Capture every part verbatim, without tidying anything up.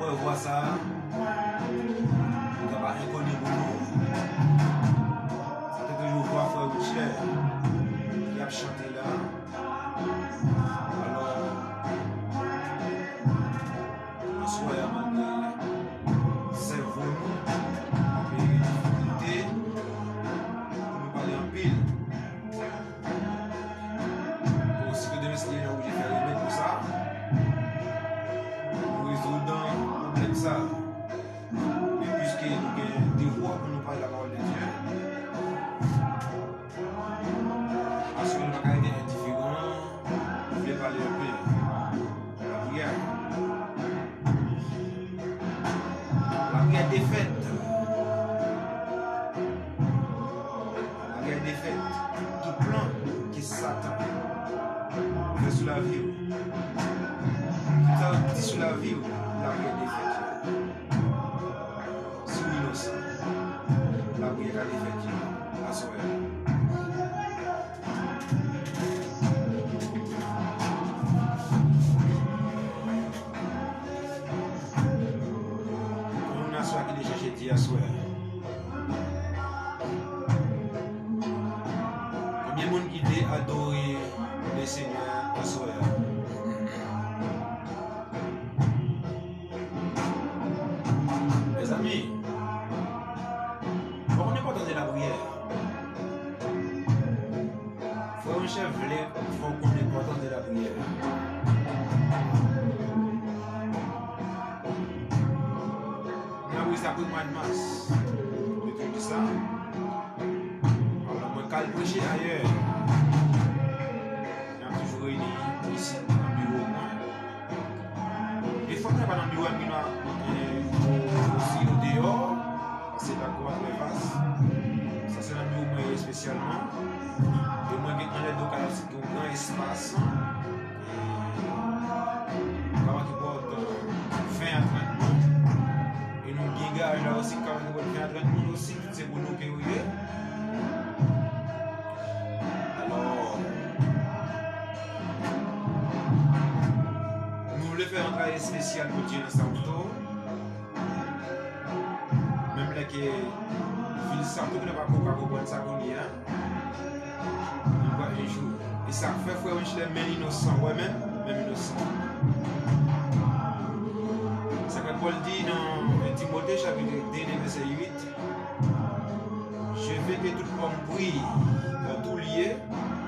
Vwa sa a, li ka pa enkoni pou nou. Se te toujou vwa frè Richler ki ap chante la. Alò, aswè a, malgre sèvo nou, anpil difikilte, pou nou pale anpil. Bon, si ke demen Senyè a oblije fè remèd pou sa, nou rezoud pwoblèm sa. Men piske nou gen devwa pou nou pale lapawòl de Dye, paske nou pa ka rete endiferan, nou vle pale anpil. Lapriyè. Lapriyè defèt. Lapriyè defèt. Tout plan ke Satan fè sou lavi w, tout sa yo di sou lavi w, lapriyè defèt yo. Si w inosan, lapriyè ka defèt yo aswè a. Konbyen moun aswè a ki te chèche Dye aswè a? Konbyen moun ki te adore Lesenyè aswè a? Mezanmi, fò w konn enpòtans de lapriyè. Frè Richler vle fè w konn enpòtans de lapriyè. N ap resi apre mwa mas. Mwen te di sa. Alò, mwen ka al preche ayè. N ap toujou reyini isit nan biwo mwen. Defwa mwen pa nan biwo a, m gen dwa, eh, osi odeyò, paske lakou a trè vas. Sa se nan biwo mwen espesyalman. E mwen gen anlè do kay la osi, gen yon gran espas. E nou ka make pòt ven a trant moun. E nou gen garaj la osi, nou ka make pòt ven a trant moun osi. Se pou nou ke yo ye. Alò, nou vle fè yon travay espesyal pou Dye nan Saoto. Menm lè ke vil Saoto ki nan pa ko-, pa konprann sa kounye a. Nou pral yon jou. E sa k fè frè Richler menm inosan, wè menm, menm inosan. Sa k fè Pòl di nan en Timote chapit de, de vèsè uit, Je veux que tout homme prie dans tout lieu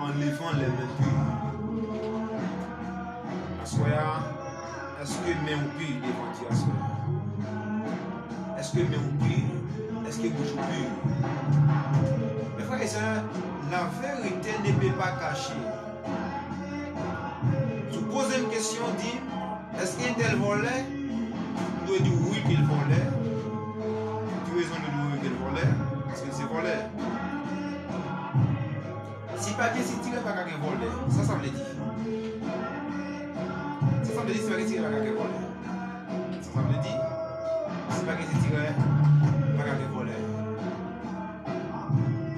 en levant les mains pures. Aswè a, èske men w pi devan Dye aswè a? Èske men w pi? Èske bouch ou pi? Mes frères et sœurs, la vérité ne peut pas cacher. Si w poze m kesyon, di m, èske entèl vòlè? M dwe di w wi ke l vòlè. Ki rezon m dwe di w wi ke l vòlè? Paske l se vòlè. Si pa gen sitirè, pa ka gen vòlè. Sa sa vle di? Sa sa vle di, si pa gen sitirè, pa ka gen vòlè? Sa sa vle di? Si pa gen sitirè, pa ka gen vòlè.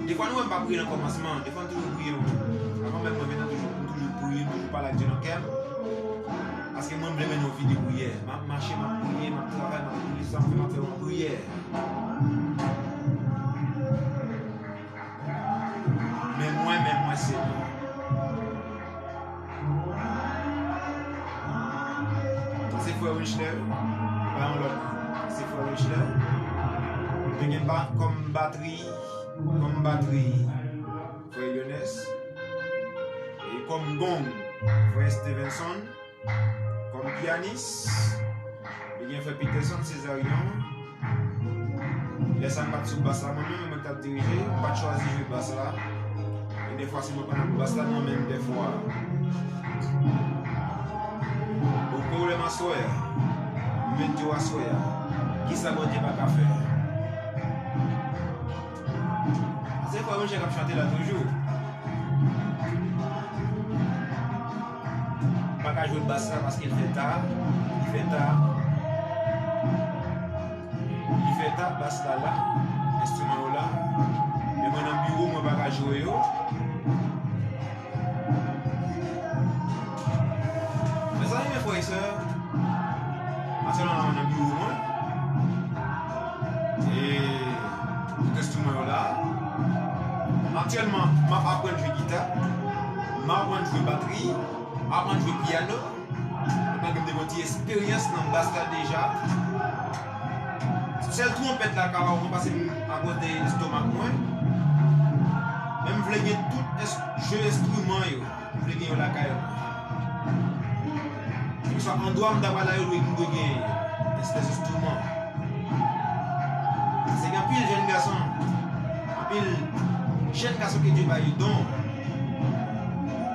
Defwa nou wè m pa priye nan kòmansman. Defwa m toujou priye, wi. Avan menm mwen vin nan toujou, m toujou priye, m toujou pale ak Dye nan kè m. Paske mwen, m vle mennen yon vi de priyè. M ap mache, m ap priye, m ap travay, m ap priye, sa m fè, m ap fè yon priyè. Men mwen, men mwen, Senyè. Sa se frè Richler, pa yon lòt. Se frè Richler. Li gen ba-, kòm batri, kòm batri, frè Yones. E kòm gong, frè Stevenson. Kòm pyanis, li gen frè Peterson Cesarion. Lè sa m pa t sou bas la, mwen menm, mwen t ap dirije, m pa t chwazi jwe bas la. E dèfwa, se mwen pran bas la nan men m dèfwa. Bon, pwoblèm aswè a, m vin di w aswè a, kisa Bondye pa ka fè? Se frè Roger k ap chante la toujou. M pa ka jwe bas la paske l fè ta. Li fè ta. Li fè ta, bas la la. Enstriman yo la. Men mwen nan biwo, mwen pa ka jwe yo. Mezanmi, mes frères et sœurs, pa sèlman la mwen nan biwo, Yo la. Aktyèlman, m ap aprann jwe gita, m ap aprann jwe batri, m ap aprann jwe pyano. Malgre m te gen yon ti esperyans nan bas la deja. Sèl twonpèt la ka ba w mwen pase m akoz de estomak mwen. Men m vle gen tout ins-, je enstriman yo. M vle gen yo lakay mwen. Kèlkeswa andwa m ta pral la, yo dwe, m dwe gen espès enstriman. Paske gen anpil jèn gason, anpil jèn gason ke Dye bay yo don.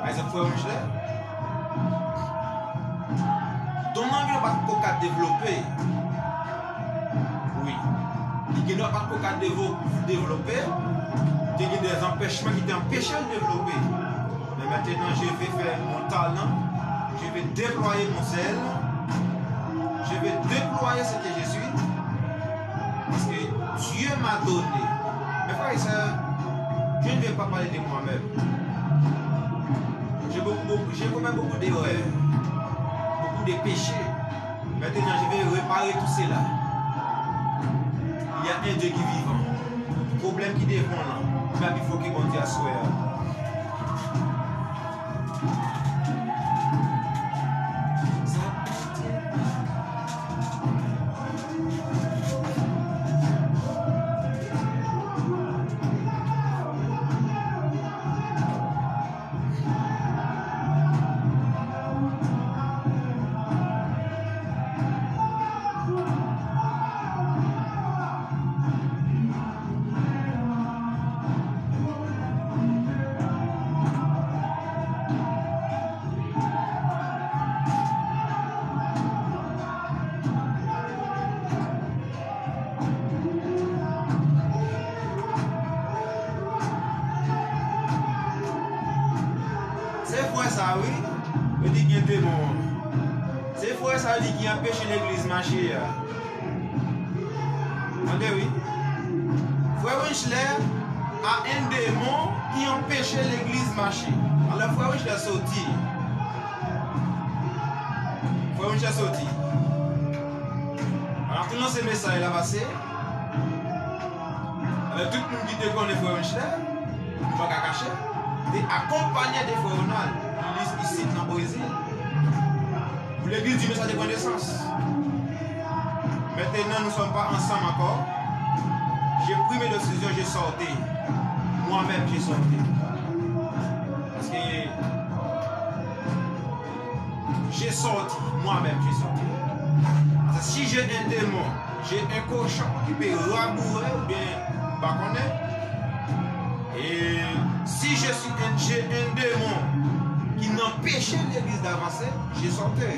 Pa egzanp, frè Michelet, don nan li pa t ko ka devlope. Wi. Li gen dwa pa t ko ka devo-, devlope. Te gen de anpèchman ki te anpeche l devlope. Mais maintenant, je vais faire mon talent, je vais déployer mon zèle, je vais déployer ce que je suis, parce que Dieu m'a donné. Mes frères et sœurs, je ne vais pas parler de moi-même. J'ai beaucoup, beaucoup, j'ai commis beaucoup d'erreurs, beaucoup de péchés. Maintenant, je vais réparer tout cela. Il y a un Dieu qui est vivant. Pwoblèm ki devan w lan, li pa pi fò ke Bondye aswè a. Se frè sa wi, yo di gen demon an. Se frè sa yo di ki anpeche legliz mache a. Tande wi. Frè Winchler a un démon ki anpeche legliz mache. Alò frè Winchler soti. Frè Winchler soti. Alò tou lanse mesaj la pase. Avèk tout moun ki te konnen frè Winchler, nou pa ka kache, te akonpanye de frè Ronald, li isit nan Brezil. Pou legliz di mesaj te pran nesans. Maintenant, nous sommes pas ensemble encore. J'ai pris mes décisions, j'ai sorti. Moi-même, j'ai sorti. Paske j'ai sorti, moi-même, j'ai sorti. Paske si j'ai un démon, j'ai un cochon ki pe raboure oubyen pa konnen. E si je suis un, j'ai un démon ki anpeche legliz avanse, je sorti.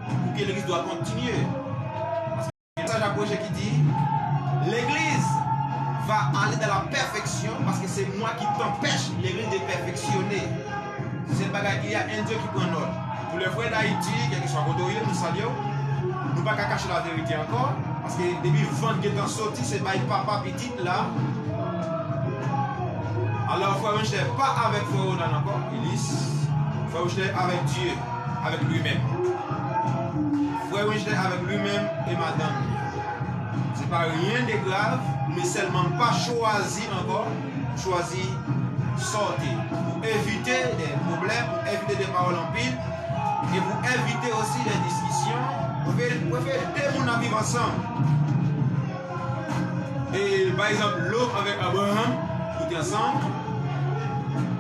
Pou ke legliz dwa kontinye. Mesaj a pwoche ki di, l'église va aller dans la perfection parce que c'est moi qui t'empêche l'église de perfectionner. Se bagay, il y a un Dieu qui prend note. Pou lè frè Dayiti, kèlkeswa kote w ye, nou salye w. Nou pa ka kache laverite ankò, paske depi vant gentan soti, se bay papa pitit la. Alò, frè Winchler pa avèk frè Ronald ankò, Ilis. Frè Winchler avèk Dye, avèk li menm. Frè Winchler avèk li menm e madanm li. Se pa ryen de grav, men sèlman m pa chwazi ankò, m chwazi sòti pou evite de pwoblèm, pou evite de pawòl anpil, e pou evite osi de diskisyon. Prefere, prefere de moun ap viv ansanm. E, pa egzanp, Lòt avèk Abraram, yo te ansanm,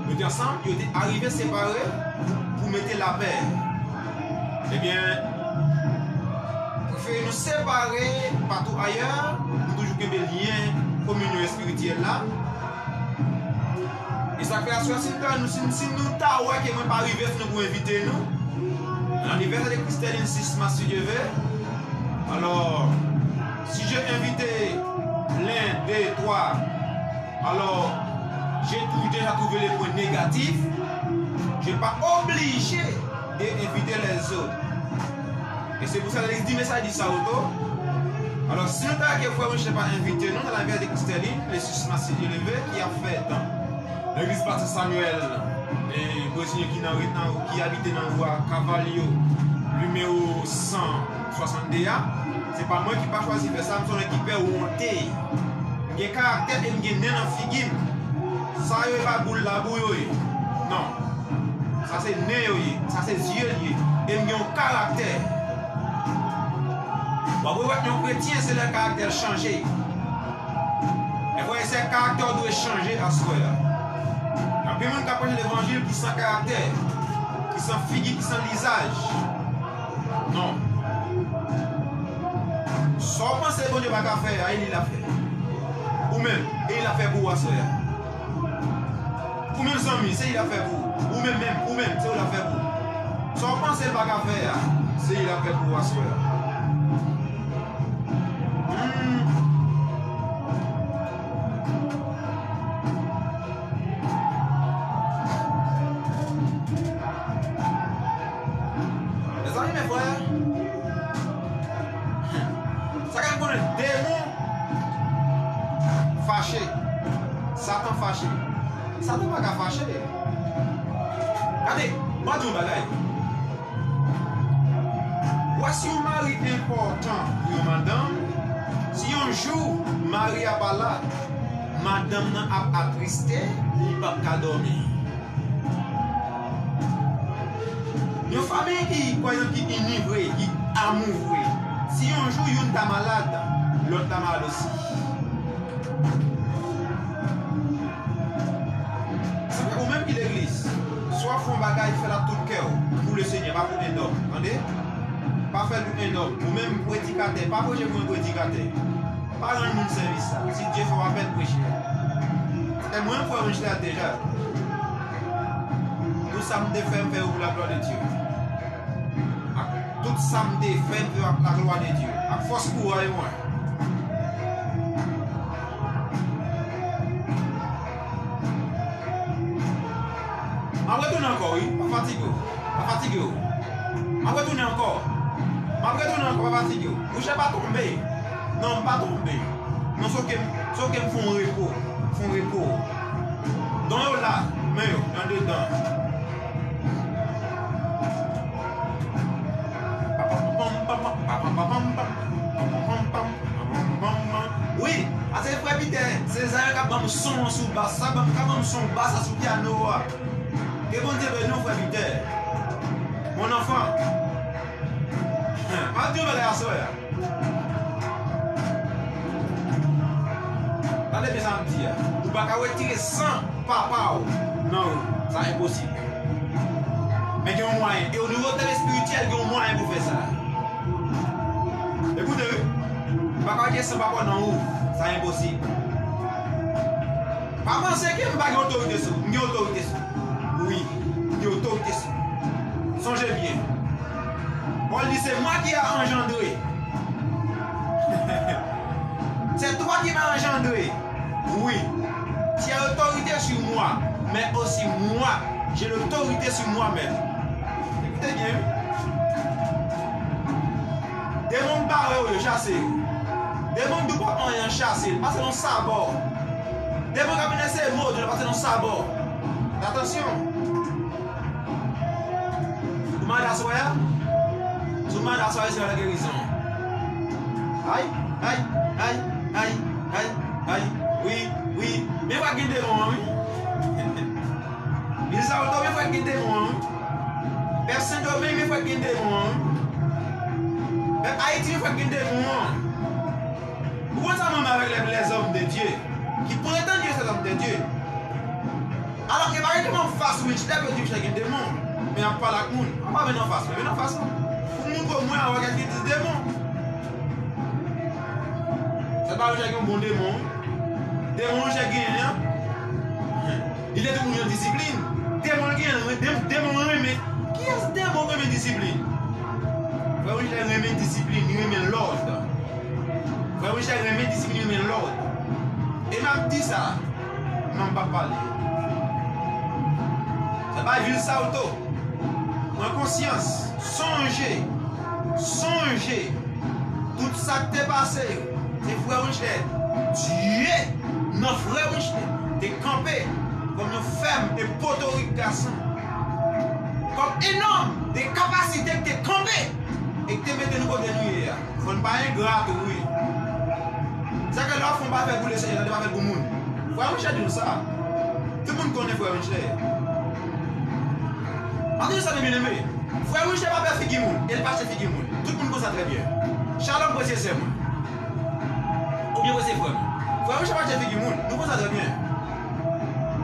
yo te ansanm, yo te arive separe pou, pou mete lapè. Ebyen, prefere nou separe patou ayè, nou toujou kenbe lyen kominyon espirityèl la. E sa k fè aswè, si nou ta, nou, si, si nou ta wè ke mwen pa rive, si nou pou envite nou, nan anivèsè de Christeline sis mas, si Dye ve. Alors, si j'ai invité l'un, deux, trois, alors, j'ai tou-, déjà trouvé les points négatifs, j'ai pas obligé d'inviter les autres. E se pou sa, legliz di mesaj di sa oto. Alò, si nou ta ke frè Michel pa envite nou nan lavil de Christeline, le sis mas, si Dye le ve, ki ap fèt nan legliz Pastè Samuel, e, Brezilyen ki nan, nan, ki abite nan rwa Carvalho, nimewo san swasannde a, se pa mwen ki pa chwazi fè sa, m se yon nèg ki pè wonte. M gen karaktè e m gen nen nan figi m. Sa yo e pa boul labou yo ye. Non. Sa se nen yo ye. Sa se zye l ye. E m gen yon karaktè. W ap rewèt yon kretyen, se lè karaktè l chanje. Mezanmi, se karaktè w dwe chanje aswè a. Gen anpil moun k ap preche levanjil ki san karaktè, ki san figi, ki san lizaj. Non. Sa w panse Bondye pa ka fè a, e li l ap fè. Ou menm, e li l ap fè pou ou aswè a. Ou menm zanmi, se li l ap fè pou ou. Ou menm menm, ou menm, se ou l ap fè pou ou. Sa w panse l pa ka fè a, se li l ap fè pou ou aswè a. Hmm. Mezanmi, men frè, sa ka konnen demon fache. Satan fache. Satan pa ka fache. Gade, mwen di yon bagay. Wè si yon mari enpòtan pou yon madanm, si yon jou mari a pa la, madanm nan ap atriste, li p ap ka dòmi. Yon fanmi ki kwè nan ki ini vre, ki amou vre, si yon jou youn ta malad, lòt la malad osi. Sa fè ou menm ki legliz, si w ap fè yon bagay, fè l ak tout kè w, pou Lesenyè, pa pou endòm, tande? Pa fè l pou endòm. Ou menm predikatè, pa preche pou yon predikatè. Pa rann moun sèvis sa. Si Dye fè w apèl, preche. E mwen, frè Richard deja. Tout sa m te fè, m fè yo pou la gloire de Dieu. Ak tout sa m te fè, m fè yo ak la gloire de Dieu. Ak fòs kouray mwen. M ap retounen ankò, wi. Pa fatige w. Pa fatige w. M ap retounen ankò. M ap retounen ankò, pa fatige w. Richard pa tonbe. Non, m pa tonbe. Non, se oke m, se oke m fè yon repo. M fè yon repo. Don yo la, men yo, andedan. Wi, a se frè Pitè, se Zaya k ap ban m son an sou bas, sa ban m, ka ban m son bas la sou pyano a. Ke Bondye beni w, frè Pitè. Mon enfant. M ap di w bagay aswè a. Tande byen sa m di a. Ou pa ka retire san papa w nan ou. Sa enposib. Men gen yon mwayen. E o nivo tèm espirityèl, gen yon mwayen pou fè sa. Ekoute, wi. Ou pa ka retire san papa w nan ou. Sa enposib. Pa panse ke m pa gen otorite sou ou. M gen otorite sou ou. Wi, m gen otorite sou ou. Sonje byen. Pòl di, c'est moi qui a engendré. C'est toi qui m'as engendré. Oui. Tu as autorité sur moi, mais aussi moi, j'ai l'autorité sur moi-même. Ekoute byen, wi. Demon k bare w yo, chase yo. Demon k di w p ap anyen an, chase l. Pase l yon sabò. Demon k ap vin eseye mòde w la, pase l yon sabò. Atansyon. Ou malad aswè a? Si w malad aswè a, resevwa lagerizon. Ay, ay, ay. Wi, wi. Men pa gen demon an, wi. Vil Sawoto, men fòk gen demon an, wi. Pèp Sendomeng, men fòk gen demon an, wi. Pèp Ayiti, men fòk gen demon an. Ou konn sa mwen menm avèk lè, lèzòm de Dye, ki pretann yo se lòm de Dye. Alò ke pa gen demon anfas Richard, yo di Richard gen demon. Men ap pale ak moun. An pa vin anfas, men vin anfas non. Pou moun komwen a wè kèk gen dis demon. Sa pa Richard gen yon bon demon, wi. Demon Richard genyen an, li te di moun yo disiplin. Demon l genyen an, dem-, demon renmen. Kiyès demon renmen disiplin? Frè Richard renmen disiplin, li renmen lòd. Frè Richard renmen disiplin, li renmen lòd. E m ap di sa, non, m p ap pale. Sa bay Vil Sawoto. Pran konsyans, sonje, sonje, tout sa k te pase yo, se frè Richard, Dye nan frè Richard, te kanpe kòm yon fèm e potorik gason, kòm enòm de kapasite k te kanpe e k te mete nou kote nou ye a. Fò n pa engra tou, wi. Sa ke lè w ap fè yon bagay pou Lesenyè, tande, pa fè l pou moun. Frè Michel di nou sa. Tout moun konnen frè Michel. Ann di nou sa, byeneme. Frè Michel pa pè figi moun, e l pa achte figi moun. Tout moun konn sa trè byen. Shalom, prese sè mwen. Oubyen prese frè mwen. Frè Michel pa achte figi moun, nou konn sa trè byen.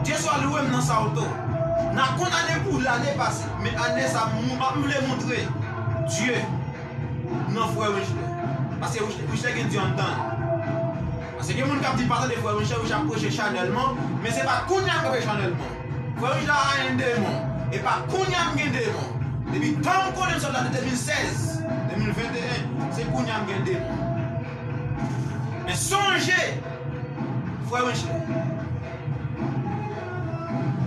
Dye swa lwe m nan sa oto. N a konn ane pou lane pase, men ane sa, m, m vle montre Dye nan frè Richler. Paske Richler, Richler gen Dye anndan l. Paske gen moun k ap di pa tande frè Richler, Richler ap preche chanèlman, men se pa kounye a m preche chanèlman. Frè Richler a gen demon. E pa kounye a m gen demon. Depi tan m konnen m sot la de de mil sèz, de mil venteyen, se kounye a m gen demon. Men sonje, frè Richler.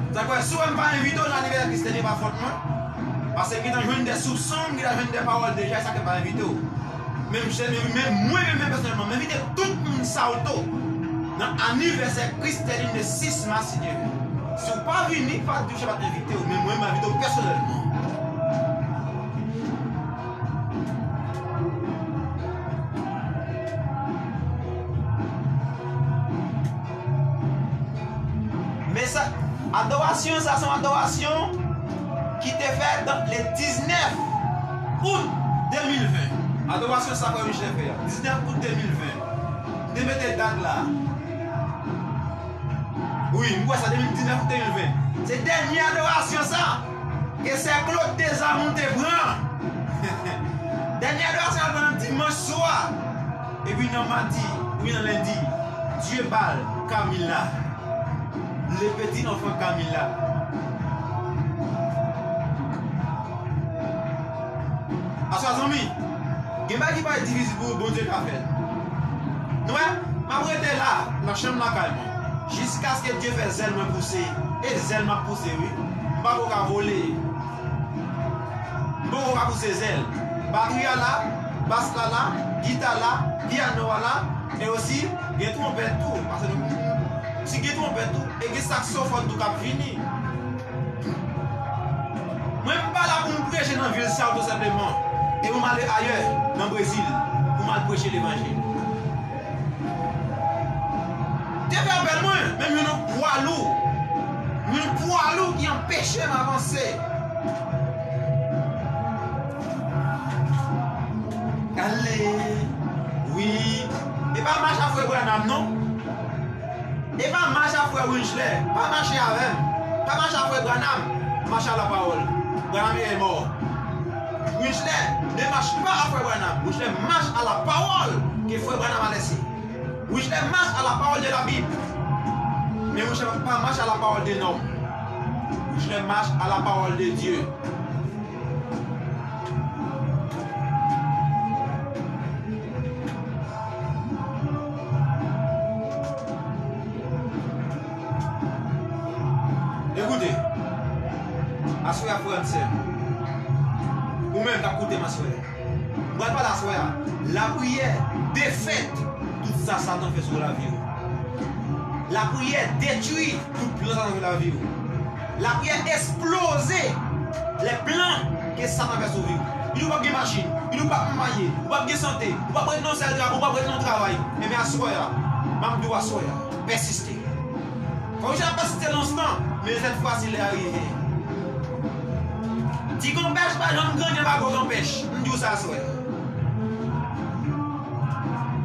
Sa k fè, si w wè m pa envite w nan anivèsè Christelle, e pa fòt mwen. Paske m gentan jwenn de soupson, m gentan jwenn de pawòl deja, e sa k fè m pa envite w. Men m, men, men mwen menm pèsonèlman, m envite tout moun Saoto nan anivèsè Christelle de sis mas, si Dye vle. Si w pa vini, pa di w se pa t envite w, men mwen, m envite w pèsonèlman. Men sa, adorasyon sa, se yon adorasyon ki te fèt le diznèf out de mil ven. Adorasyon sa frè Michel fè a, diznèf out de mil ven. M te mete dat la. Wi, m kwè sa, de mil diznèf, de mil ven. Se dènye adorasyon sa ke sè Claude Desamours te pran. Dènye adorasyon al pran nan dimanch swa. Epi nan madi, oubyen nan lendi, Dieu parle, Camilla. Le petit enfant Camilla. Aswè, zanmi, gen bagay ki parèt difisil pou ou, Bondye ka fè l. Nou wè, m ap rete la, nan chanm lakay mwen, jiskaske Dye fè zèl mwen pouse. E zèl m ap pouse, wi. M pako ka vole. M poko ka pouse zèl. Batri a la, bas la la, gita la, pyano a la, e osi, gen twonpèt tou. Paske nou, si gen twonpèt tou, e gen saksofòn tou k ap vini. Mwen, m pa la pou m preche nan vil sa yo tou senpleman. E pou m ale ayè, nan Brezil, pou m al preche levanjil. Dye fè apèl mwen, men m jwenn yon pwa lou. M jwenn yon pwa lou ki anpeche m avanse. Ale, wi. E pa mach a frè Branham, non. E pa mach a frè Richler. Pa mache avè m. Pa mache a frè Branham. Mache a la pawòl. Branham est mort. Richler ne marche pas à frè Branham. Richler marche à la parole que frè Branham a laissée. Richler marche à la parole de la Bible. Men Richler pa mache à la parole de nonm. Richler marche à la parole de Dieu. Ekoute, aswè a, frè m, sè m, ou menm k ap koute m aswè a, m pral pale aswè a. Lapriyè defèt tout sa Satan fè sou lavi w. Lapriyè detwi tout plan Satan fè sou lavi w. Lapriyè eksploze lè plan ke Satan fè sou vi w. Li di w p ap gen machin, li di w p ap manyen, ou p ap gen sante, ou p ap ret nan sèl travay, ou p ap ret nan travay. Enben aswè a, m ap di w aswè a, pèsiste. Fò w ja pèsiste lontan, men sèt fwa si lè a rive. Ti kanpèch pa janm grandi anba gwo kanpèch. M di w sa aswè a.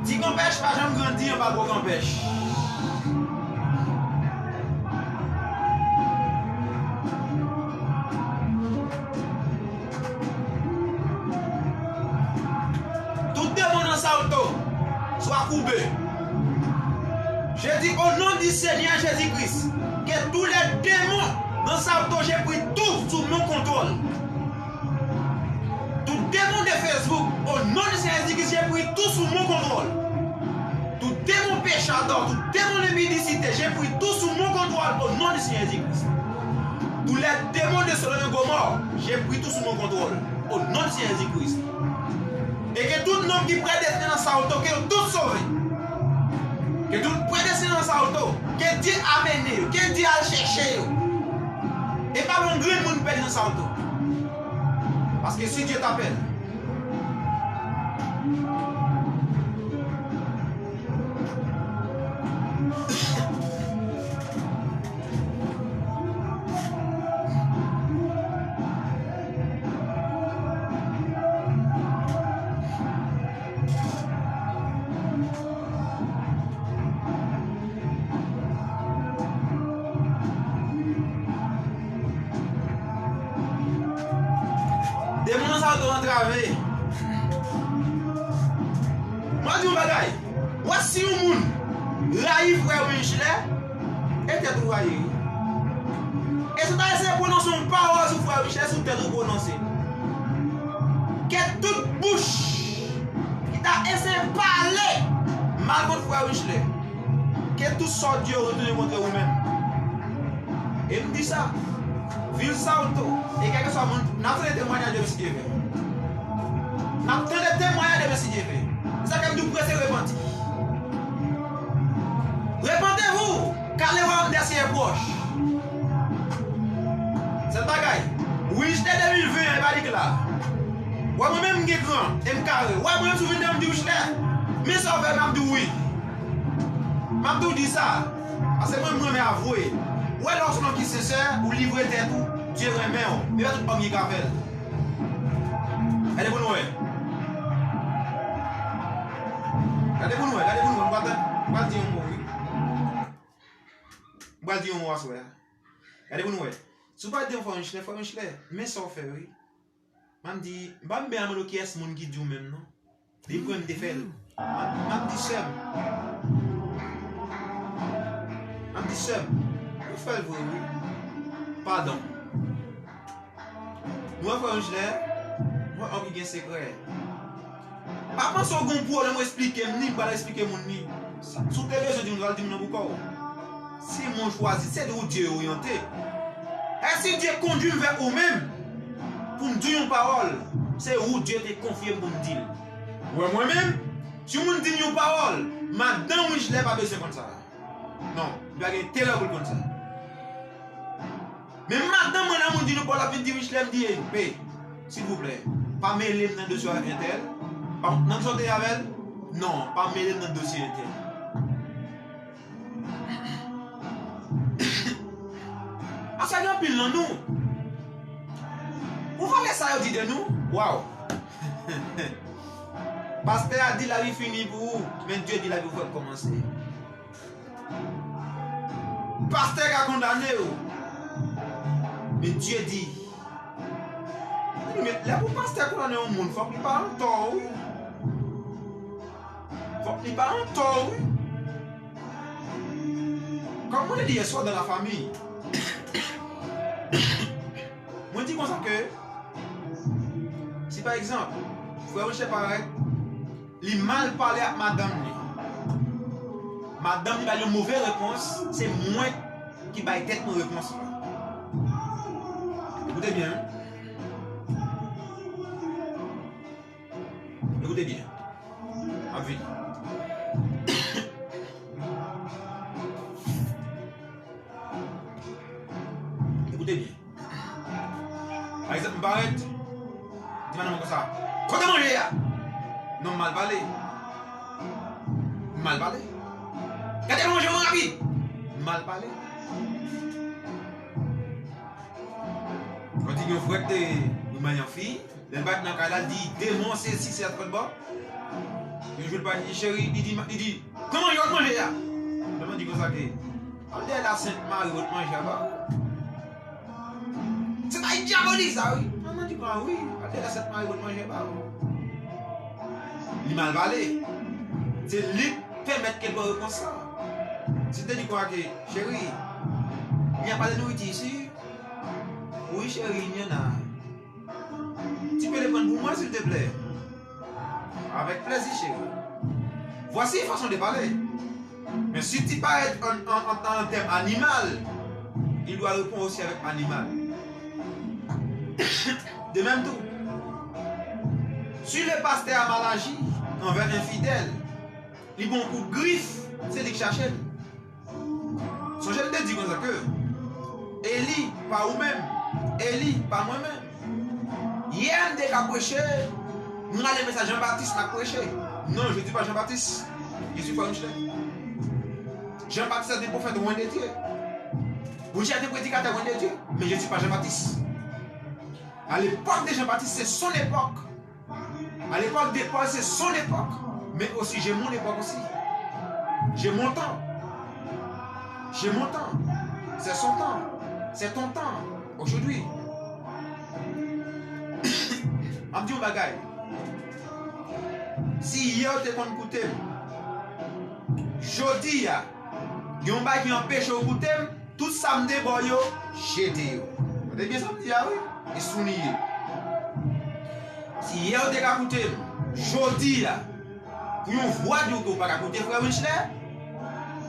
Ti kanpèch pa janm grandi anba gwo kanpèch. Tout demon nan Saoto, swa koube. Je dis au nom du Seigneur Jésus-Christ, que tous les démons dans Saoto, j'ai pris tout sous mon contrôle. Tout démon de Facebook, au nom du Seigneur Jésus-Christ, j'ai pris tout sous mon contrôle. Tout démon péchador, tout démon de mendicité, j'ai pris tout sous mon contrôle au nom du Seigneur Jésus-Christ. Tous les démons de Sodome et Gomorrhe, j'ai pris tout sous mon contrôle au nom du Seigneur Jésus-Christ. E ke tout nonm ki predestine nan Saoto, ke yo tout sove. Ke tout predestine nan Saoto, ke Dye amene yo, ke Dye al chèche yo. E pa yon grenn moun pèdi nan Saoto. Paske si Dye t apèl, Dye Antrave. Mwen di yon bagay. Wè si yon moun rayi frè Michelet, e tèt ou rayi wi. E si w ta eseye pwononse yon pawòl sou frè Michelet, se sou tèt ou pwononse. Ke tout bouch ki ta eseye pale mal kont frè Michelet, ke tout sa w di yo retounen kontre ou menm. E m di sa, vil Salto, e kèlkeswa moun, n ap tande temwayaj demen si Dye vle. N ap tande temwayaj demen si Dye vle. Se sa ke m di w, prese repanti. Repentez-vous, car le royaume des cieux est proche. Sèl bagay, Wichler de mil ven an, e pa li k la. Wè mwen menm m gen gran, e m kare. Wè mwen menm si w vin nan m di Wichler, men sa w fè m ap di w wi. M ap tou di sa, paske mwen, m renmen avwe. Wè lè w se yon nonm ki sensè, ou livre tèt ou, Dye renmen w. Men pa tout òm ki ka fè l. Gade pou nou wè. Gade pou nou wè, gade pou nou wè. M pral, m pral di yon mo wi. M pral di yon mo aswè a. Gade pou nou wè. Si w pa di yon frè Michelet, frè Michelet, men sa w fè wi. M ap di, m pa menm mande w kiyès moun ki di w menm non. Li pran m te fè l. M ap, m ap di sè m. M ap di sè m. Ou fè l vre wi. Padon. Nou wè frè Michelet, mwen òm ki gen sekrè. Pa panse w gen yon pwoblèm ou esplike m ni, m pral esplike moun ni. Si w te bezwen di m, ou t al di m nan bouka w. Se mwen chwazi, se ou Dye oryante. E si Dye kondui m vè ou menm, pou m di w yon pawòl, se ou Dye te konfye m pou m di l. Wè mwen menm, si yon moun di m yon pawòl, madanm Wichler pa bezwen konn sa. Non, li pa gen enterè pou l konn sa. Men madanm mwen, lè moun di nou pa w, l ap vin di Michelet, m di, ey, pe, silvouplè, pa mele m nan dosye avèk entèl. Pa, nan dosye avè l? Non, pa mele m nan dosye entèl. Paske gen anpil nan nou, ou vale sa yo di de nou, waw. Pastè a di lavi fini pou ou, men Dye di lavi fèk kòmanse. Pastè ka kondane w. Men Dye di. Men lè pou pastè kondane yon moun, fòk li pa antò wi. Fòk li pa antò wi. Kòm mwen te di yèswa dans la famille. Mwen di konsa ke, si pa egzanp, frè Michelet parèt, li mal pale ak madanm li. Madanm li ba li yon move repons, se mwen ki bay tèt mwen repons la. Ekoute byen wi. Ekoute byen. M ap vini. Ekoute byen. Pa egzanp, m parèt, di madanm mwen konsa, kote manje a? Non, m mal pale. M mal pale. Gade manje mwen rapid. M mal pale. Mwen di yon frè k te remèye yon fi, lè l parèt nan kay la, l di demon, sesi, sela, tròt bò. Yon jou l parèt, li di, cheri, li di, li di, kòman yo t manje a? Lè mwen di konsa ke, al dèyè la Sent Mari, yo t manje a ba ou. Se bagay dyabòlik sa wi. Mwen di konsa wi, al dèyè la Sent Mari, yo t manje a ba ou. Li mal pale. Se li k pèmèt ke l pran repons sa. Si l te di konsa ke, cheri, il n'y a pas de nourriture ici. Oui, chérie, il y en a. Tu peux les prendre pour moi, s'il te plaît? Avec plaisir, chérie. Voici une façon de parler. Mais si tu parles en, en, en, en termes animal, il doit répondre aussi avec animal. De même tout, si le pasteur a mal agi envers un fidèle, li ba w kout grif, se li k chache l. Sonje m te di konsa ke Eli pa ou menm, Eli pa mwen menm. Yè m te ka preche, m rale mesaj Jean Baptiste m ap preche. Non, je dis pas Jean Baptiste. Je suis pas Michelet. Jean Baptiste est un prophète loin de Dieu. Bondye est un prédicateur loin de Dieu, mais je suis pas Jean Baptiste. À l'époque de Jean Baptiste, c'est son époque. À l'époque de Paul, c'est son époque. Mais aussi, j'ai mon époque aussi. J'ai mon temps. J'ai mon temps. C'est son temps. C'est ton temps. Aujourd'hui. M ap di yon bagay. Si yè w te konn koute m, jodi a, gen yon bagay ki anpeche w koute m, tout sa m te ba w yo, jete yo. Tande byen sa m di a, wi. E sou li ye. Si yè w te ka koute m, jodi a, pou yon vwa di w ke w pa ka koute frè Winchler,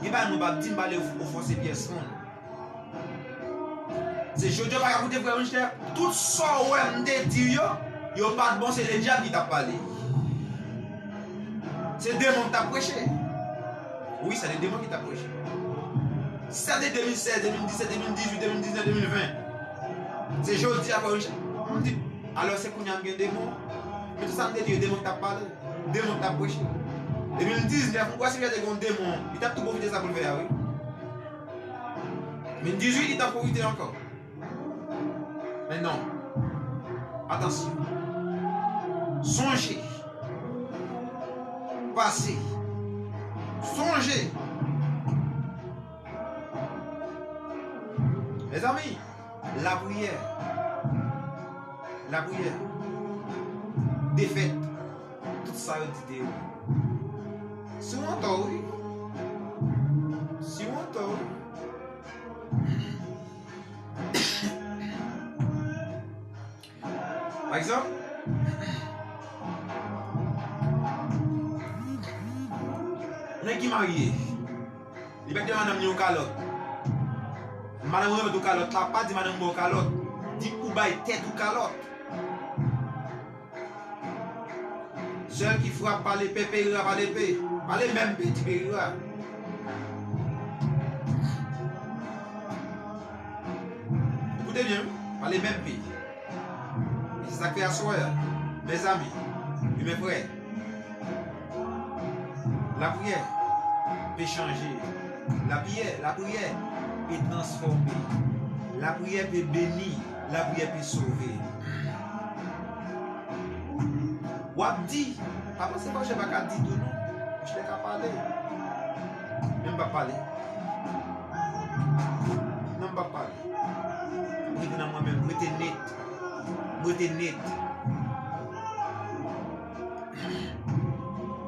gen bagay mwen p ap di, m pale ofanse pyès moun. Se jodi w pa ka koute frè Winchler, tout sa w wè m te di yo, yo pa t bon, se ledyab ki t ap pale. Se demon ki t ap preche. Wi, se de demon ki t ap preche. Si sa te de mil sèz, de mil disèt, de mil dizuit, de mil diznèf, de mil ven, se jodi a frè Winchler. M di, alò se kounye a m gen demon. Men tout sa m te di yo, demon ki t ap pale. Demon ki t ap preche. De mil diznèf, m kwè si Winchler te gen yon demon, li t ap tou pwofite sa pou l fè a, wi. Mil dizuit, li t ap pwofite ankò. Men non. Atansyon. Sonje. Pase. Sonje. Mezanmi, lapriyè. Lapriyè. Defèt. Tout sa yo di te wi. Si w antò wi. Si w antò wi. Pa egzanp, nèg ki marye, li mèt gen madanm li yon kalòt. Madanm ou remèt ou kalòt la, pa di madanm ou ba w kalòt. Di ou bay tèt ou kalòt. Sèl ki frap pa lepe, peyira pa lepe. Pa le menm pe, di peyira. Koute byen, wi. Pa le menm pe. E se sa k fè aswè a, mezanmi, wi, men frè, lapriyè pe chanje. Lapriyè, lapriyè pe transfòme. Lapriyè pe beni. Lapriyè pe sove. W ap di, pa panse Fòchè pa ka di tou non. Fòchè ka pale. Men m p ap pale. Non, m p ap pale. M rete nan mwen menm, m rete net. M rete net.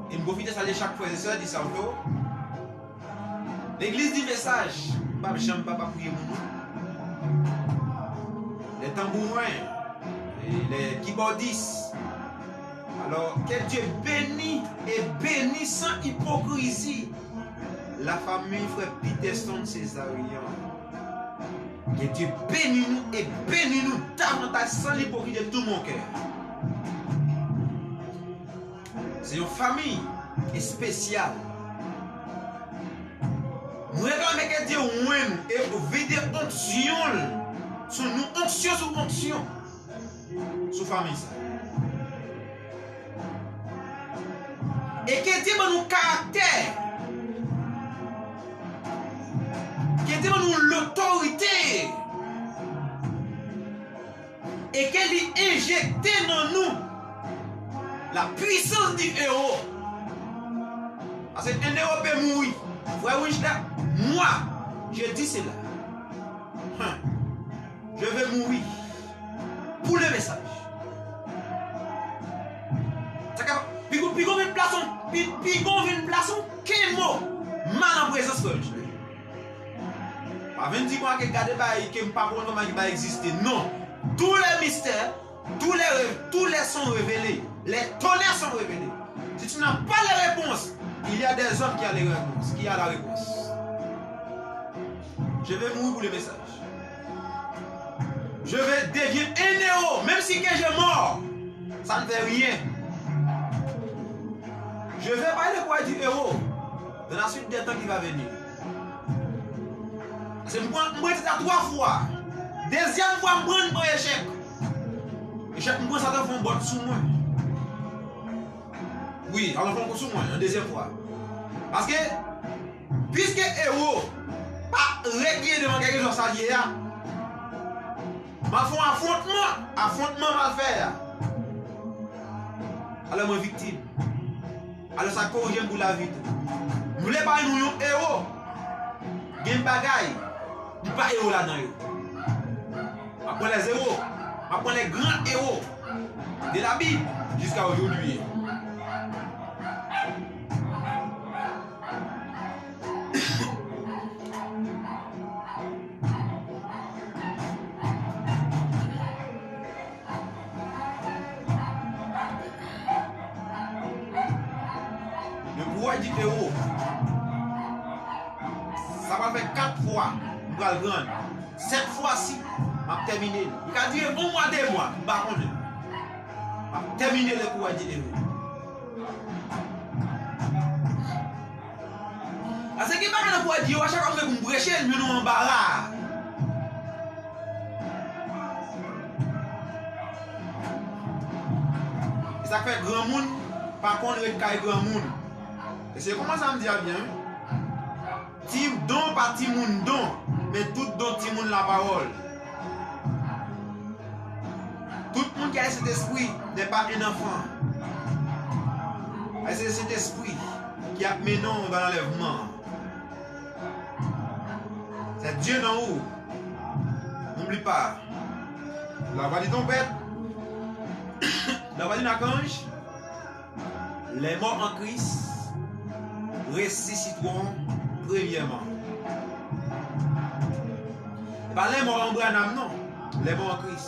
E m pwofite salye chak frè e sè di sa w fè w. Legliz di mesaj, m p ap janm pa pa priye pou nou. Les tambourins, les kibòdis. Alors, que Dieu bénisse et bénisse sans hypocrisie la famille frère Peterson Césarien. Que Dieu bénisse nous et bénisse nous davantage sans l'hypocrisie de tout mon cœur. Se yon fanmi espesyal. Mwen reklame ke Dye ouvri nou e vide onksyon l sou nou, onksyon sou onksyon sou fanmi sa. E ke Dye ban nou karaktè. Ke Dye ban nou lotorite. E ke li enjekte nan nou la puissance du héros. Paske un héros pe mouri. Frè Winchler, moi, je dis cela. Hein. Je vais mourir pour le message. Sa ka, pigon, pigon vin plase, pi, pigon vin plase yon kenmo mal an prezans frè Winchler. Pa vin di mwen ke gade bagay ke m pa konn kòman ki pa egziste. Non. Tous les mystères, tous les rêves, tous les sont révélés. Les tonnerres sont révélés. Si tu n'as pas les réponses, il y a des hommes qui ont les réponses, qui a la réponse. Je vais mourir pour le message. Je vais devenir un héros, même si que je meurs, ça ne fait rien. Je vais parler de quoi du héros dans la suite des temps qui va venir. Se m pran, m rete la twa fwa. Dezyèm fwa, m pran, m pran echèk. Echèk, m pran sa te fè yon bòt sou mwen. Wi, al fè yon kou sou mwen, yon dezyèm fwa. Paske, piske ewo pa repliye devan kèlkeswa sa l ye a, m al fè yon afwontman, afwontman m al fè a. Alò mwen viktim. Alò sa korije m pou lavi tou. M vle bay nou yon ewo. Gen bagay, li pa ewo ladan yo. M ap pran lè zewo. M ap pran lè gran ewo. de la Bible jusqu'à aujourd'hui. Le pouvoir du héros. Sa pral fè kat fwa m pral rann. Sèt fwa si, m ap tèmine l. Li ka dire yon mwa, de mwa, m pa konnen. M ap tèmine le pouvoir du héros. Paske gen bagay nan pouvoir du héros, a chak fwa m gen pou m preche l, m jwenn yon anbara. E sa k fè granmoun pa konn ret kay granmoun. E se kòman sa m di a byen, wi. Ti don pa timoun don, men tout don timoun lapawòl. Tout moun ki a le Saint-Esprit n'est pas un enfant. A le Saint-Esprit ki ap mennen w nan anlèvman. C'est Dieu dans ou. N'oublie pas. La voix du trompette. La voix d'un archange. Les morts en Christ ressusciteront premièrement. E pa lè mò an Branham non, lè mò an Kris.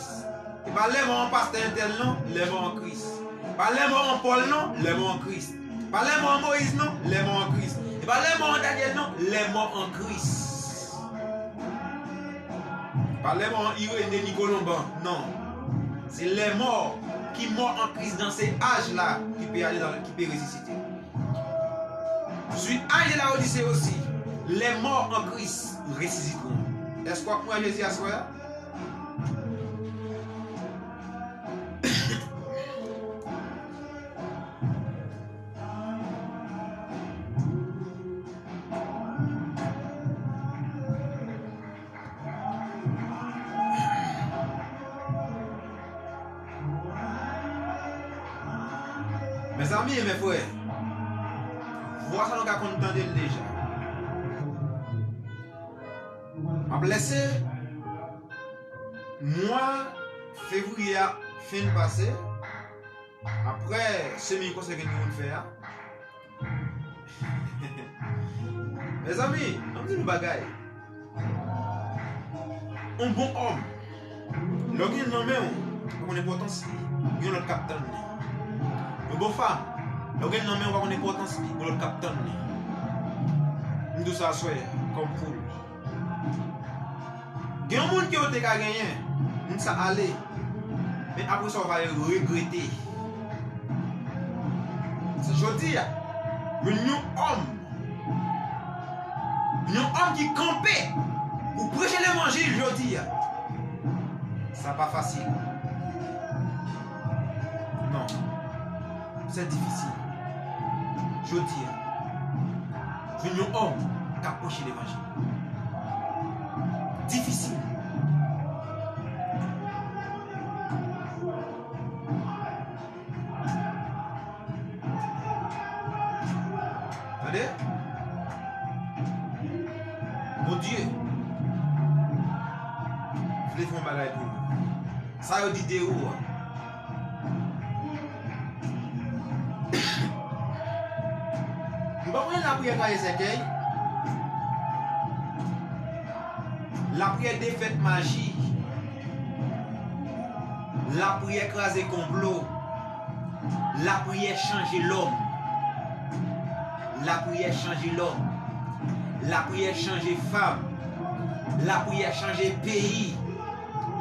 E pa lè mò an pastè entèl non, lè mò an Kris. E pa lè mò an Pòl non, lè mò an Kris. E pa lè mò an Moyiz non, lè mò an Kris. E pa lè mò an Danyèl non, lè mò an Kris. E pa lè mò an Irenè ni Kolonban non. Se lè mò ki mò an Kris nan se aj la ki pe ale nan, ki pe resisite. Swi aj de la Odise osi, les morts en Christ ressusciteront. Èske w ap mouri a Jezi aswè a? Mezanmi e mezfrè, vwa sa nou ka konn tande l deja. M ap lese mwa fevriye a fin pase, apre semèn konsèy ke nou konn fè a. Mezanmi, ann di nou bagay. Yon bon òm, lè w gen nan men w, ou pa konn enpòtans li, gen lòt k ap tann li. Yon bon fanm, lè w gen nan men w, ou pa konn enpòtans li, gen lòt k ap tann li. M di w sa aswè a, kòm poul. Gen yon moun ke w te ka genyen, moun sa ale, men apre sa w va regrete. Se jodi a, jwenn yon òm, yon òm ki kanpe pou preche levanjil jodi a. Sa pa fasil. Non. Se difisil. Jodi a, jwenn yon òm k ap preche levanjil. Difisil. Tande? Bondye vle fè yon bagay pou ou. Sa yo di de ou a. Nou pa konnen lapriyè kraze sèkèy. Lapriyè defèt maji. Lapriyè kraze konplo. Lapriyè chanje lòm. Lapriyè chanje lòm. Lapriyè chanje fanm. Lapriyè chanje peyi.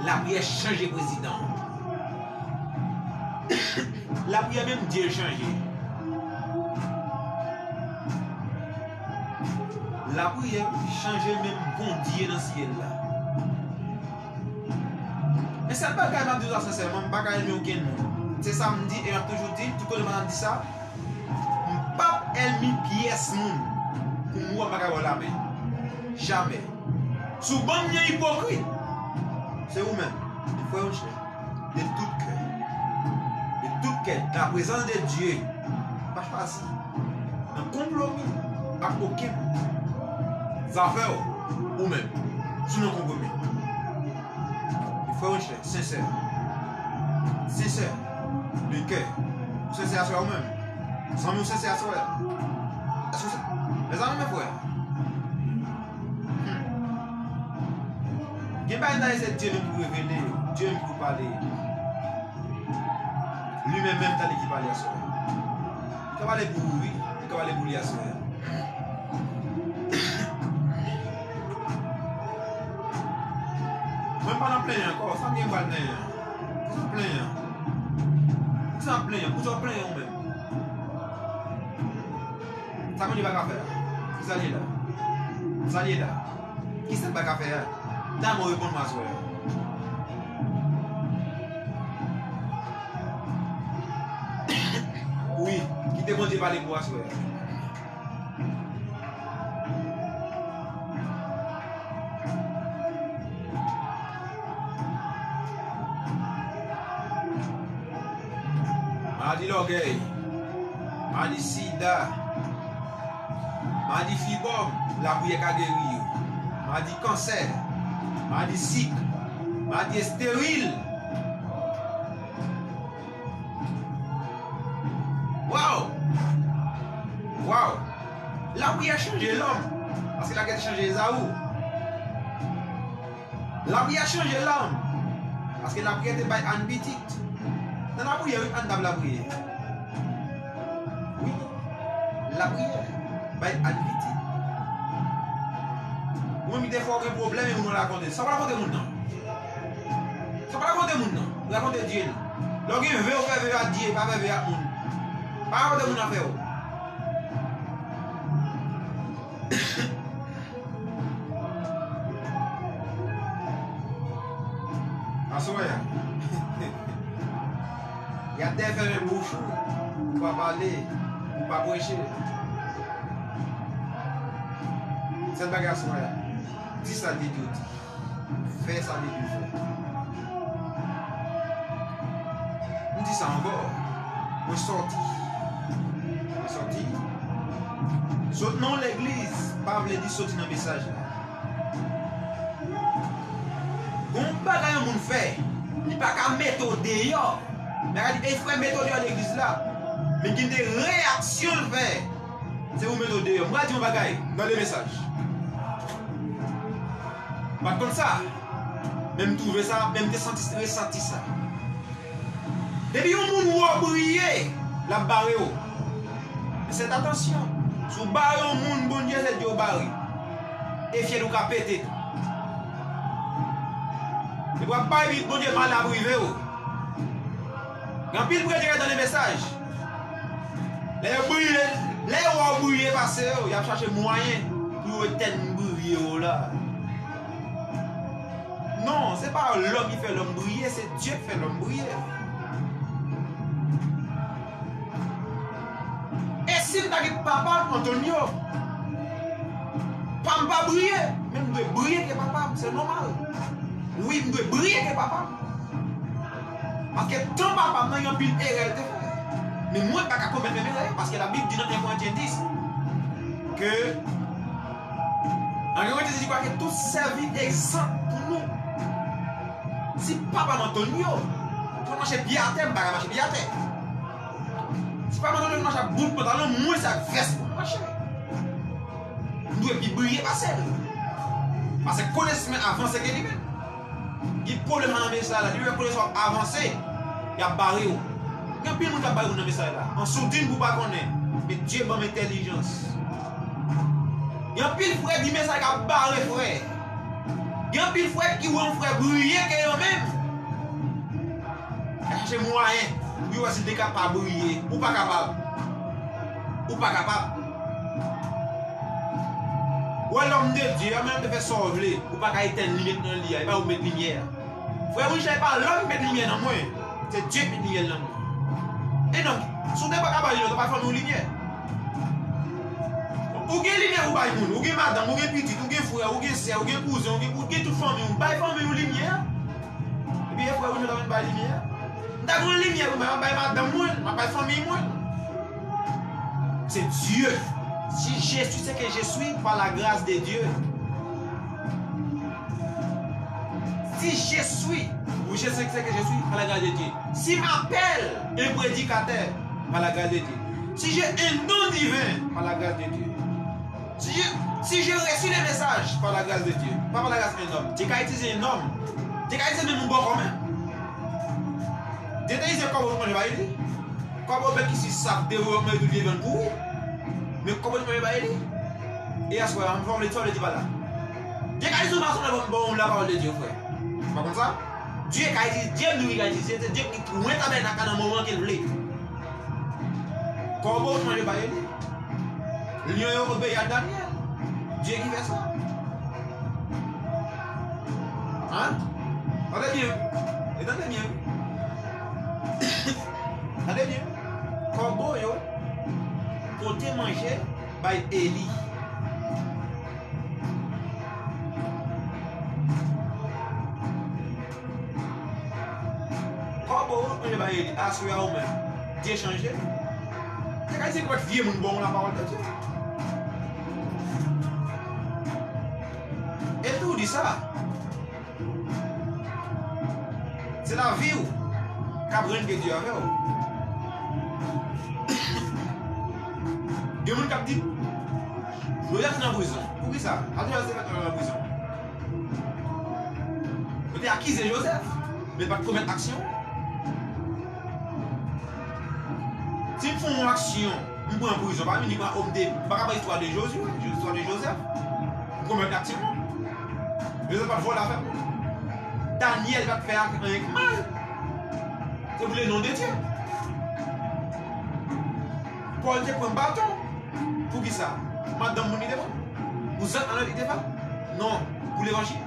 Lapriyè chanje prezidan. Lapriyè menm Dye chanje. Lapriyè chanje menm Bondye nan syèl la. Men sèl bagay m ap di w sa sensèman, m pa ka renmen okenn moun. Se sa m di e m ap toujou di l, tout kote m ap di sa, m p ap ènmi pyès moun. Pou m wè m pa ka ba w lamen. Jamè. Si w ban m yon ipokrit, se ou menm. Men frè Rochelle, de tout kè, de tout kè, la prezans de Dye pa chwazi nan konplomi ak okenn moun. Zafè w, ou menm, si w nan konpwomi. Men frè Rochelle, sensè, sensè, De kè. Ou sensè aswè a ou menm? Zanmi w sensè aswè a? Èske w se-, mezanmi, men frè. Hmm. Gen bagay nan se Dye menm ki revele yo. Dye menm ki pale. Li menm menm tande ki pale aswè a. Li ka pale pou ou, wi. Li ka pale pou li aswè a. Mwen pa nan plenyen ankò. Sa m gen pral plenyen? Poukisa w plenyen? Poukisa w plenyen? Poukisa w plenyen ou menm? Sa Bondye pa ka fè a? Kisa l ye la? Sa l ye la? Kisa l pa ka fè a? Damò reponn mwen aswè a. Wi, kite Bondye pale pou aswè a. Maladi lògèy, maladi sida, maladi fibòm, lapriyè ka geri yo. Maladi kansè, maladi sik, maladi esteril. Waw! Waw! Lapriyè chanje lòm, paske lapriyè te chanje Ezaou. Lapriyè chanje lòm, paske lapriyè te bay Ann pitit. Nan lapriyè, wi, Ann t ap lapriyè. Wi, lapriyè bay Ann pitit. Ou menm ki te fè w gen pwoblèm e ou nan rakonte. Sa w rakonte moun nan? Sa pa rakonte moun nan, rakonte Dye l. Lè w gen ve, ou fè ve ak Dye, pa fè ve ak moun. Pa rakonte moun afè w. Aswè a, y ap dèyè fèmen bouch ou, ou pa pale, ou pa preche. Sèl bagay aswè a, di sa Dye di w di. Fè sa Bib di fè. M di sa ankò. Mwen sòti. Mwen sòti. Sot nan yon legliz pa vle di soti nan mesaj la. Gon bagay yon moun fè, li pa ka mete w deyò. Men ka di, "Ey, frè, mete w deyò legliz la." Men gen de reyaksyon l fè. Se ou mete w deyò. M pral di yon bagay nan de mesaj. M pa t konn sa, men m twouve sa, men m te santi, resanti sa. Depi yon moun wè w briye, l ap bare w. Men fè atansyon. Si w bare yon moun, Bondye se Dye w bare. E fyèl ou ka pete tou. Depi w ap bay Bondye mal ap rive w. Gen anpil predikatè de mesaj. Lè yo briye, lè yo wè w briye pase yo, y ap chache mwayen pou yo etèn briye w la. Non, se pa lòm ki fè lòm briye, se Dye ki fè lòm briye. E si m ta gen papa Antonio, pa m pa briye, men m dwe briye ke papa m, se nòmal. Wi, m dwe briye ke papa m. Paske tan papa m nan, gen anpil erè l te fè. Men mwen pa ka komèt menm erè yo, paske Labib di nan en Korentyen dis ke, en Korentyen dis, li kwè ke tout sèvi egzanp pou nou. Si papa m Antonio te mache pye atè, m pa ka mache pye atè. Si papa m Antonio te mache ak bout pantalon, mwen se ak vès pou m mache. M dwe pi briye pase l. Paske konesans mwen avanse ke li menm. Gen pwoblèm nan mesaj la. Depi w wè konesans w ap avanse, y ap bare w. Gen anpil moun k ap bare moun nan mesaj la. An soudin pou w pa konnen. Men Dye ban m entèlijans. Gen anpil frè di mesaj k ap bare frè. Gen anpil frè ki wè yon frè briye ke yo menm. Y ap chache mwayen pou yo wè si l te ka pa briye. Ou pa kapab. Ou pa kapab. Ou wè lòm de Dye a, menm te fè sa w vle, ou pa ka etèn limyè k nan li a, e pa ou k met limyè a. Frè Richard, e pa lòm ki met limyè nan mwen, se Dye ki met limyè l nan mwen. E donk, si w te pa ka bay limyè, w ta bay fanmi w limyè. Ou gen limyè pou bay moun, ou gen madanm, ou gen pitit, ou gen frè, ou gen sè, ou gen kouzen, ou gen, ou gen tout fanmi w, bay fanmi w limyè a. Epi e frè Richard ta vin bay limyè a. M ta gen yon limyè pou m bay, m ap bay madanm mwen, m ap bay fanmi mwen. Se Dye. Si je suis ce que je suis par la grâce de Dieu. Si je suis, Oui, je sais ce que je suis par la grâce de Dieu. Si m'appelle un prédicateur, par la grâce de Dieu. Si j'ai un don divin, par la grâce de Dieu. Si je, si j'ai reçu les messages, par la grâce de Dieu. Pas par la grâce d'un homme. Dye ka itilize yon nonm. Dye ka itilize menm yon bòkò menm. Dye te itilize kòbo pou manje bay li. Kòbo bèt ki si saf devloman epi vye vann pouri. Men kòbo li manje bay li. E aswè a, m fè w vle di sa w vle di pa la. Dye ka di sou mason la bon, bon, la parole de Dieu, frè. Ou pa konn sa? Dye ka di, Dye nou li ka di, se Dye ki pran tabènak la nan moman ke l vle. Kòbo manje bay li. Lyon yo obeyi a Danyèl. Dye ki fè sa. Hein? Tande byen. E tande byen. Tande byen. Kòbo yo pote manje bay Eli. Kòbo yo pote manje bay Eli. Aswè a ou menm. Dye chanje. Se ka di se pou vye moun bon la parole de Dieu. E tou di sa. Se lavi w k ap rann ke Dye avè w. Gen moun k ap di, Jozèf nan prizon. Poukisa? Sa Jozèf te fè nan prizon? Yo te akize Jozèf, men l pa t komèt aksyon. Si m fè yon aksyon, m pran prizon, pa vin di m, o, m te, m pa ka bay istwa de Jozye, istwa de Jozèf. M komèt aksyon. Jozèf pa t vòlè afè moun. Danyèl pa t fè anyen k mal. Se pou le non de Dye. Pòl te pran baton. Poukisa? Madanm moun li te pran? Pou zak malonèt li te fè? Non, pou levanjil.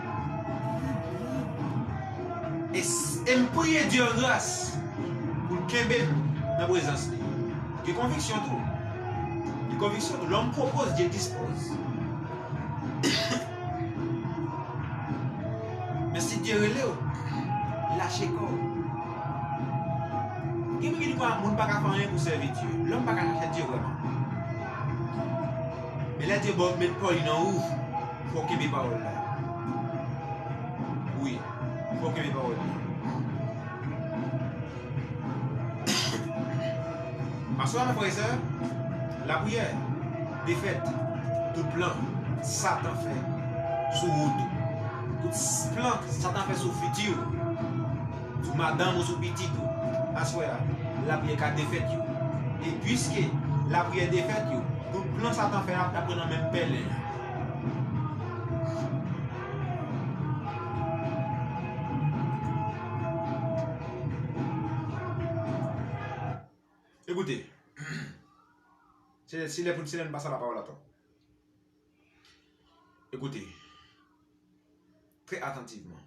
E, s- e m priye Dye an gras pou l kenbe m nan prezans li. Gen konviksyon tou. Gen konviksyon tou. L'homme propose, Dieu dispose. Men si Dye rele w, lache kò w. Gen moun ki di kwa moun pa ka fè anyen pou sèvi Dye. Lòm pa ka chache Dye vrèman. Men lè Dye ba w met pa w li nan ou, fò w kenbe pawòl la. Wi, fò w kenbe pawòl la. Aswè a, frè e sè, lapriyè, defèt, tout plan Satan fè sou wout ou, tout plan Satan fè sou fiti w, sou madanm ou, sou pitit ou, aswè a, lapriyè ka defèt yo. E piske lapriyè defèt yo, tout plan Satan fè ap, ap pran nan menm pèlen an. Ekoute, se, se lè pou, se lè n pase a lapawòl atò. Ekoute, trè atantivman.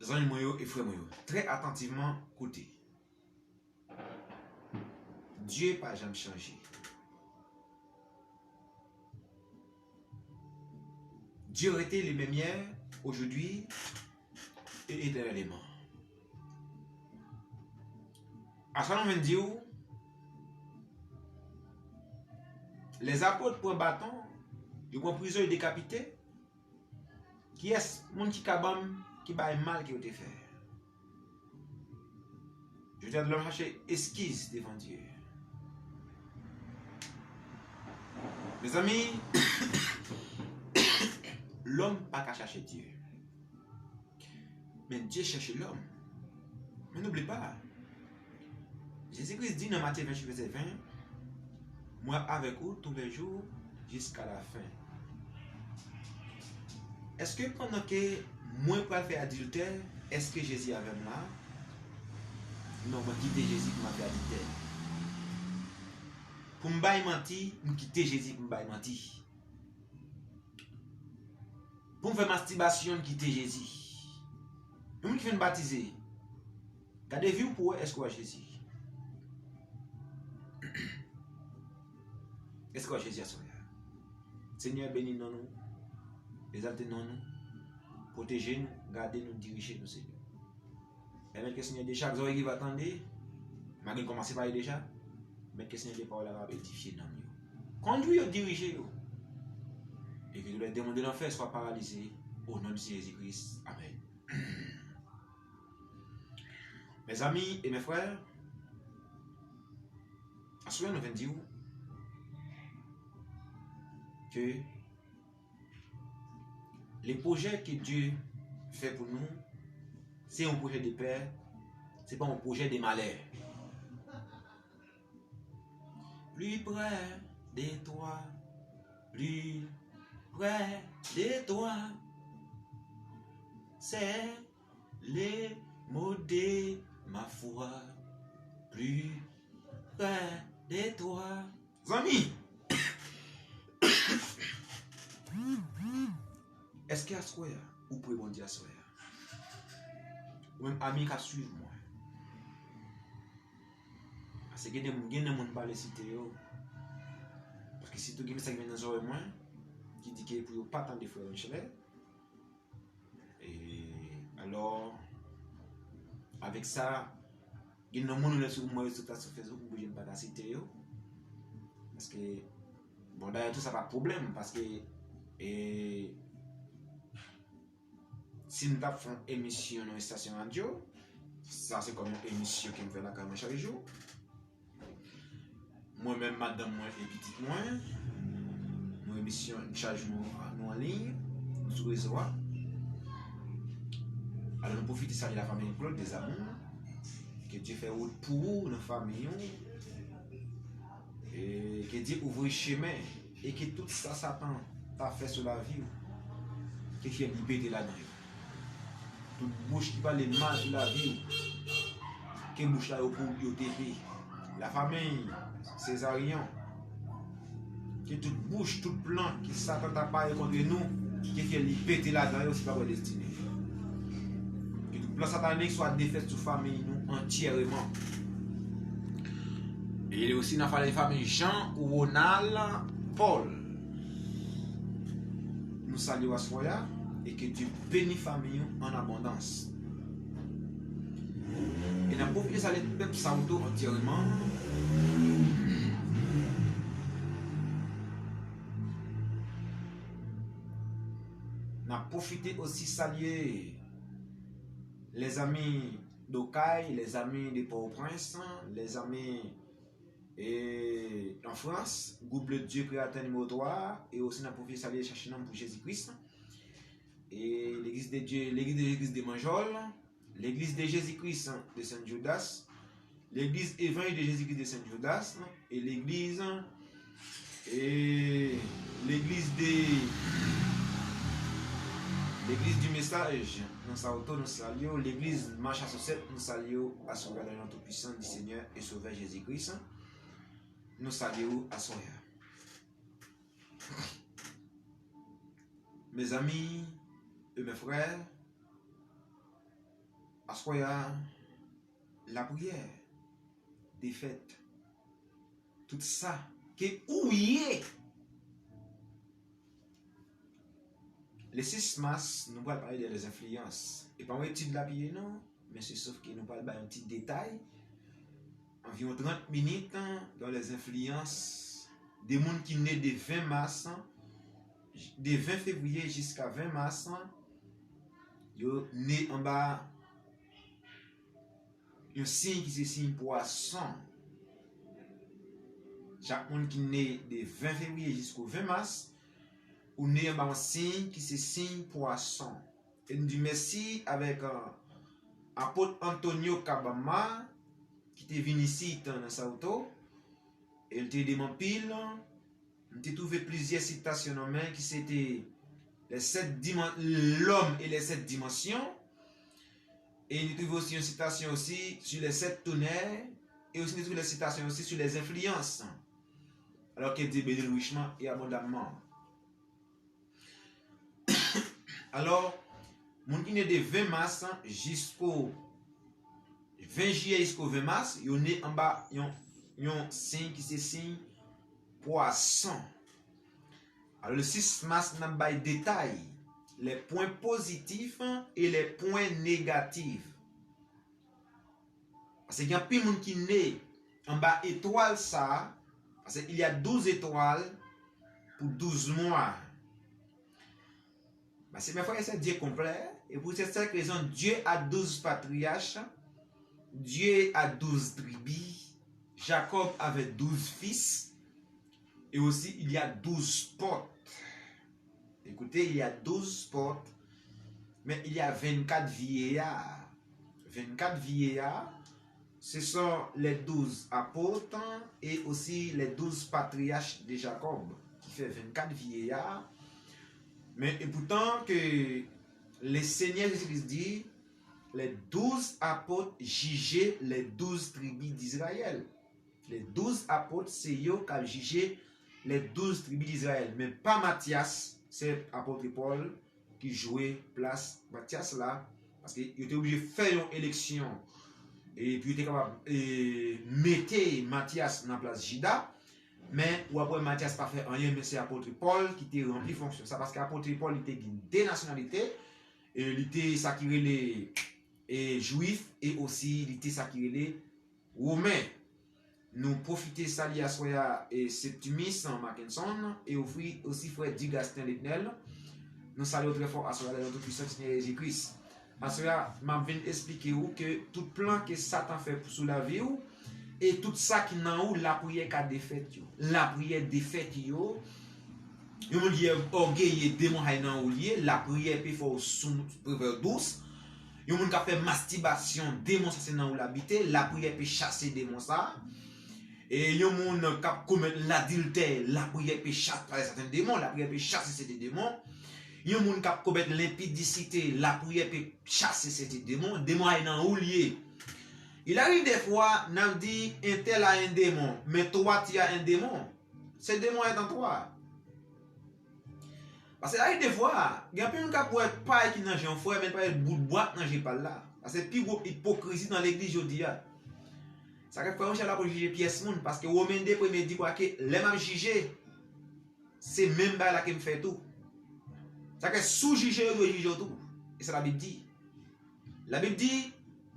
Zanmi mwen yo e frè mwen yo, trè atantivman koute. Dye pa janm chanje. Dye rete le menm yè, ojodwi e etènèlman. Aswè nou vin di w, lèzapot pran baton, yo pran prizon, yo dekapite. Kiyès moun ki ka ban m, ki bay mal ke yo te fè? Jodi a, lòm chache eskiz devan Dye. Mezanmi, lòm pa ka chache Dye. Men Dye chèche lòm. Men n'oublie pas, Jezi Kris di nan Matye venntuit vèsè ven, mwen ap avèk ou toulèjou jiska lafen. Èske pandan ke mwen pral fè adiltè, èske Jezi avè m la? Non, mwen kite Jezi pou m al fè adiltè. Pou m bay manti, m kite Jezi pou m bay manti. Pou m fè mastibasyon, m kite Jezi. Yon moun ki fenk batize, gade vi w pou w wè èske w wè Jezi. Èske w wè Jezi aswè a? Senyè, beni non nou, egzalte non nou, pwoteje nou, gade nou, dirije nou, Senyè. Pèmèt ke Senyè Dye, chak zòrèy ki va tande, malgre n kòmanse pale deja, pèmèt ke Senyè Dye pawòl la kapab edifye nanm yo. Kondwi yo, dirije yo. E ke tout lè demon de lanfè swa paralize, Au nom du Seigneur Jésus-Christ. Amen. Mes amis et mes frères, aswè nou vin di w ke le pwojè ke Dye fè pou nou, se yon pwojè de pè, se pa yon pwojè de malè. Plus près de toi, plus près de toi, c'est le mot de ma foi. Plus près de toi. Zanmi, èske aswè a ou pre Bondye aswè a? Ou menm ami k ap swiv mwen. Paske gen de moun, gen de moun m pa vle site yo. Paske sitou gen mesaj ki vin nan zòrèy mwen, ki di ke pou yo pa tande frè Michelet. E alò, avèk sa, gen nan moun ou lè sou mwen rezo sosyo, sou Facebook, m oblije m pa ka site yo. Paske, bon, dayè tou sa pa pwoblèm, paske, e, si m t ap fè yon emisyon nan yon estasyon radyo, sa se kòm yon emisyon ke m fè lakay mwen chak jou. Mwen menm, madanm mwen e pitit mwen, nou emisyon, nou chak jou nou, nou anliy, nou sou rezo a. Alò, nou pwofite salye lafanmi Claude Desamours. Ke Dye fè wout pou ou nan fanmi w. E ke Dye ouvri chemen. E ke tout sa Satan ta fè sou lavi w, ke fyèl li pete ladan yo. Tout bouch ki pale mal sou lavi w, ke bouch la yo pou yo tepe. Lafanmi Césarion, ke tout bouch, tout plan ke Satan ta pare kont nou, ke fyèl li pete ladan yo, si pa wè destine. Ke tout plan satanik swa defèt sou fanmi nou antyèman. E osi nan fanmi Jean Ronald Paul. Nou salye w aswè a e ke Dye beni fanmi w an abondans. E n ap pwofite salye pèp sa w tou antyèman. N ap pwofite osi salye les amis d'Okay, les amis de Port-au-Prince, les amis e, an Frans, Groupe Le Dieu Créateur nimewo twa, e osi n ap pwofite salye chache nanm pou Jezi Kris. E Legliz de Dye, Legliz de Jezi Kris de Manjòl, Legliz de Jezi Kris de Sen Judas, Legliz Evanjil de Jezi Kris de Sen Judas, e Legliz, e, Legliz de, Legliz du Message nan Saoto, nou salye w, Legliz Mach a Sosèt, nou salye w aswè a nan non Toupisan du Seigneur et Sauveur Jésus-Christ. Nou salye w aswè a. Mes amis et mes frères, aswè a, lapriyè, defèt, tout sa ke ou ye. Le sis mas, nou pral pale de les influences. E pa yon etid lapiyè non, men se sof ke nou pral bay yon ti detay. Anviwon trant minit, dans les influences, de moun ki ne de ven mas, de ven fevriye jiska ven mas, yo ne anba yon siy ki se siy pwason. Chak moun ki ne de ven fevriye jiskou ven mas, ou ne anba yon siy ki se siy pwason. E n di mèsi avèk, euh, apot Antonio Cabamba, ki te vin isit nan Saoto, e l te ede m anpil. M te twouve plizyè sitasyon nan men ki se te les sept dimen-, l'homme et les sept dimensions. E n te twouve osi yon sitasyon osi sur les sept tonnerres, e osi n te twouve lòt sitasyon osi sur les influences. Alors que Dieu bénit richement et abondamment. Alò, moun ki ne de ven mas jisko ven jiyè jisko ven mas, yo ne anba yon, yon siy ki se siy pwason. Alò, le sis mas, n ap bay detay, les points positifs et les points négatifs. Paske gen anpil moun ki ne anba etwal sa a, paske il y a douze étoiles pour douze mois. Parce que mes frères et sœurs, Dieu est complet, et pour cette seule raison, Dieu a douze patriarches, Dieu a douze tribus, Jacob avait douze fils, et aussi il y a douze portes. Écoutez, il y a douze portes, mais il y a vingt-quatre vieillards. Vingt-quatre vieillards, ce sont les douze apôtres et aussi les douze patriarches de Jacob, qui fait vingt-quatre vieillards. Mais et pourtant que le Seigneur Jésus-Christ dit, les douze apôtres jugeaient les douze tribus d'Israël. Les douze apôtres, se yo k ap jije les douze tribus d'Israël. Men pa Matyas, se apot Pòl ki jwe plas Matyas la, paske yo te oblije fè yon eleksyon. Epi yo te kapab e, mete Matyas nan plas Jida. Men w ap wè Matyas pa fè anyen, men se apot Pòl ki te ranpli fonksyon sa, paske apot Pòl li te gen de nasyonalite, e li te sa ki rele e, jwif, e osi li te sa ki rele women. Nou pwofite salye aswè a e, Septimus Mackenson e ofri osi frè Dugastin Lednel. Nou salye w trè fò aswè a nan non pwisan Senyè Jezi Kris. Aswè a, m ap vin esplike w ke tout plan ke Satan fè sou lavi w e tout sa ki nan ou, lapriyè ka defèt yo. Lapriyè defèt yo. Yon moun ki ògeye, demon ay nan ou li ye, lapriyè pe fè w sou prevè dous. Yon moun k ap fè mastibasyon, demon sa se nan ou l abite, lapriyè pe chase demon sa. E yon moun k ap komèt ladiltè, lapriyè pe chase sèten demon, lapriyè pe chase sèten demon. Yon moun k ap komèt lenpidisite, lapriyè pe chase sèten demon, demon ay nan ou l ye. Il arrive des fois, n ap di, entèl a en démon, men twa ti a en démon. Se demon est en toi. Paske la gen defwa, gen anpil moun k ap wè pay ki nan je yon frè, men l parèt bout bwa k nan je pa l la. Sa se pi gwo ipokrizi nan legliz jodi a. Sa k ap fè yon chèf la pou jije pyès moun, paske Women de premye di kwa ke lè m ap jije, se menm bagay la ke m fè tou. Sa k fè si w jije yo, yo dwe jije w tou. E sa Labib di. Labib di,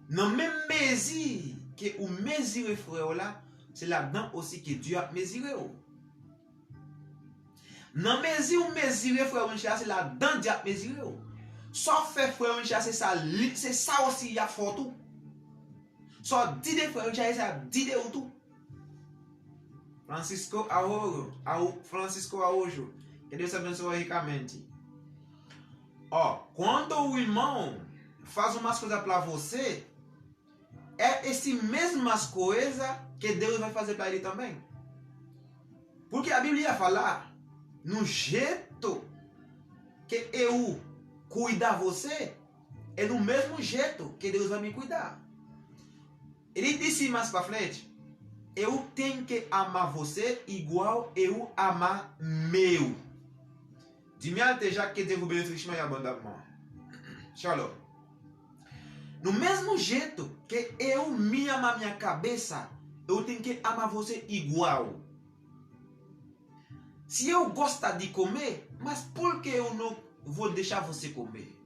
nan menm mezi ke ou mezire frè w la, se ladan osi ke Dye ap mezire w. Nan mezi ou mezire frè w Richard, se ladan Dye ap mezire w. Sa w fè frè w Richard, se sa li, se sa osi y ap fè w tou. Sa w di de frè w Richard, se sa y ap di de ou tou. Francisco Arroyo, Arro-, Francisco Arroyo, que Deus abençoe ricamente. Ó, quando o irmão faz umas coisas pra você, é esse mesmas coisa que Deus vai fazer pra ele também. Porque a Bíblia fala, no jeito que eu cuida você, é do mesmo jeito que Deus vai me cuidar. Ele disse mais pra frente, eu tenho que amar você igual eu amar meu. Dime até já que devo bem richman e abundantemente. Shalom. No mesmo jeito que eu me amo a minha cabeça, eu tenho que amar você igual. Se eu gosta de comer, mas por que eu não vou deixar você comer?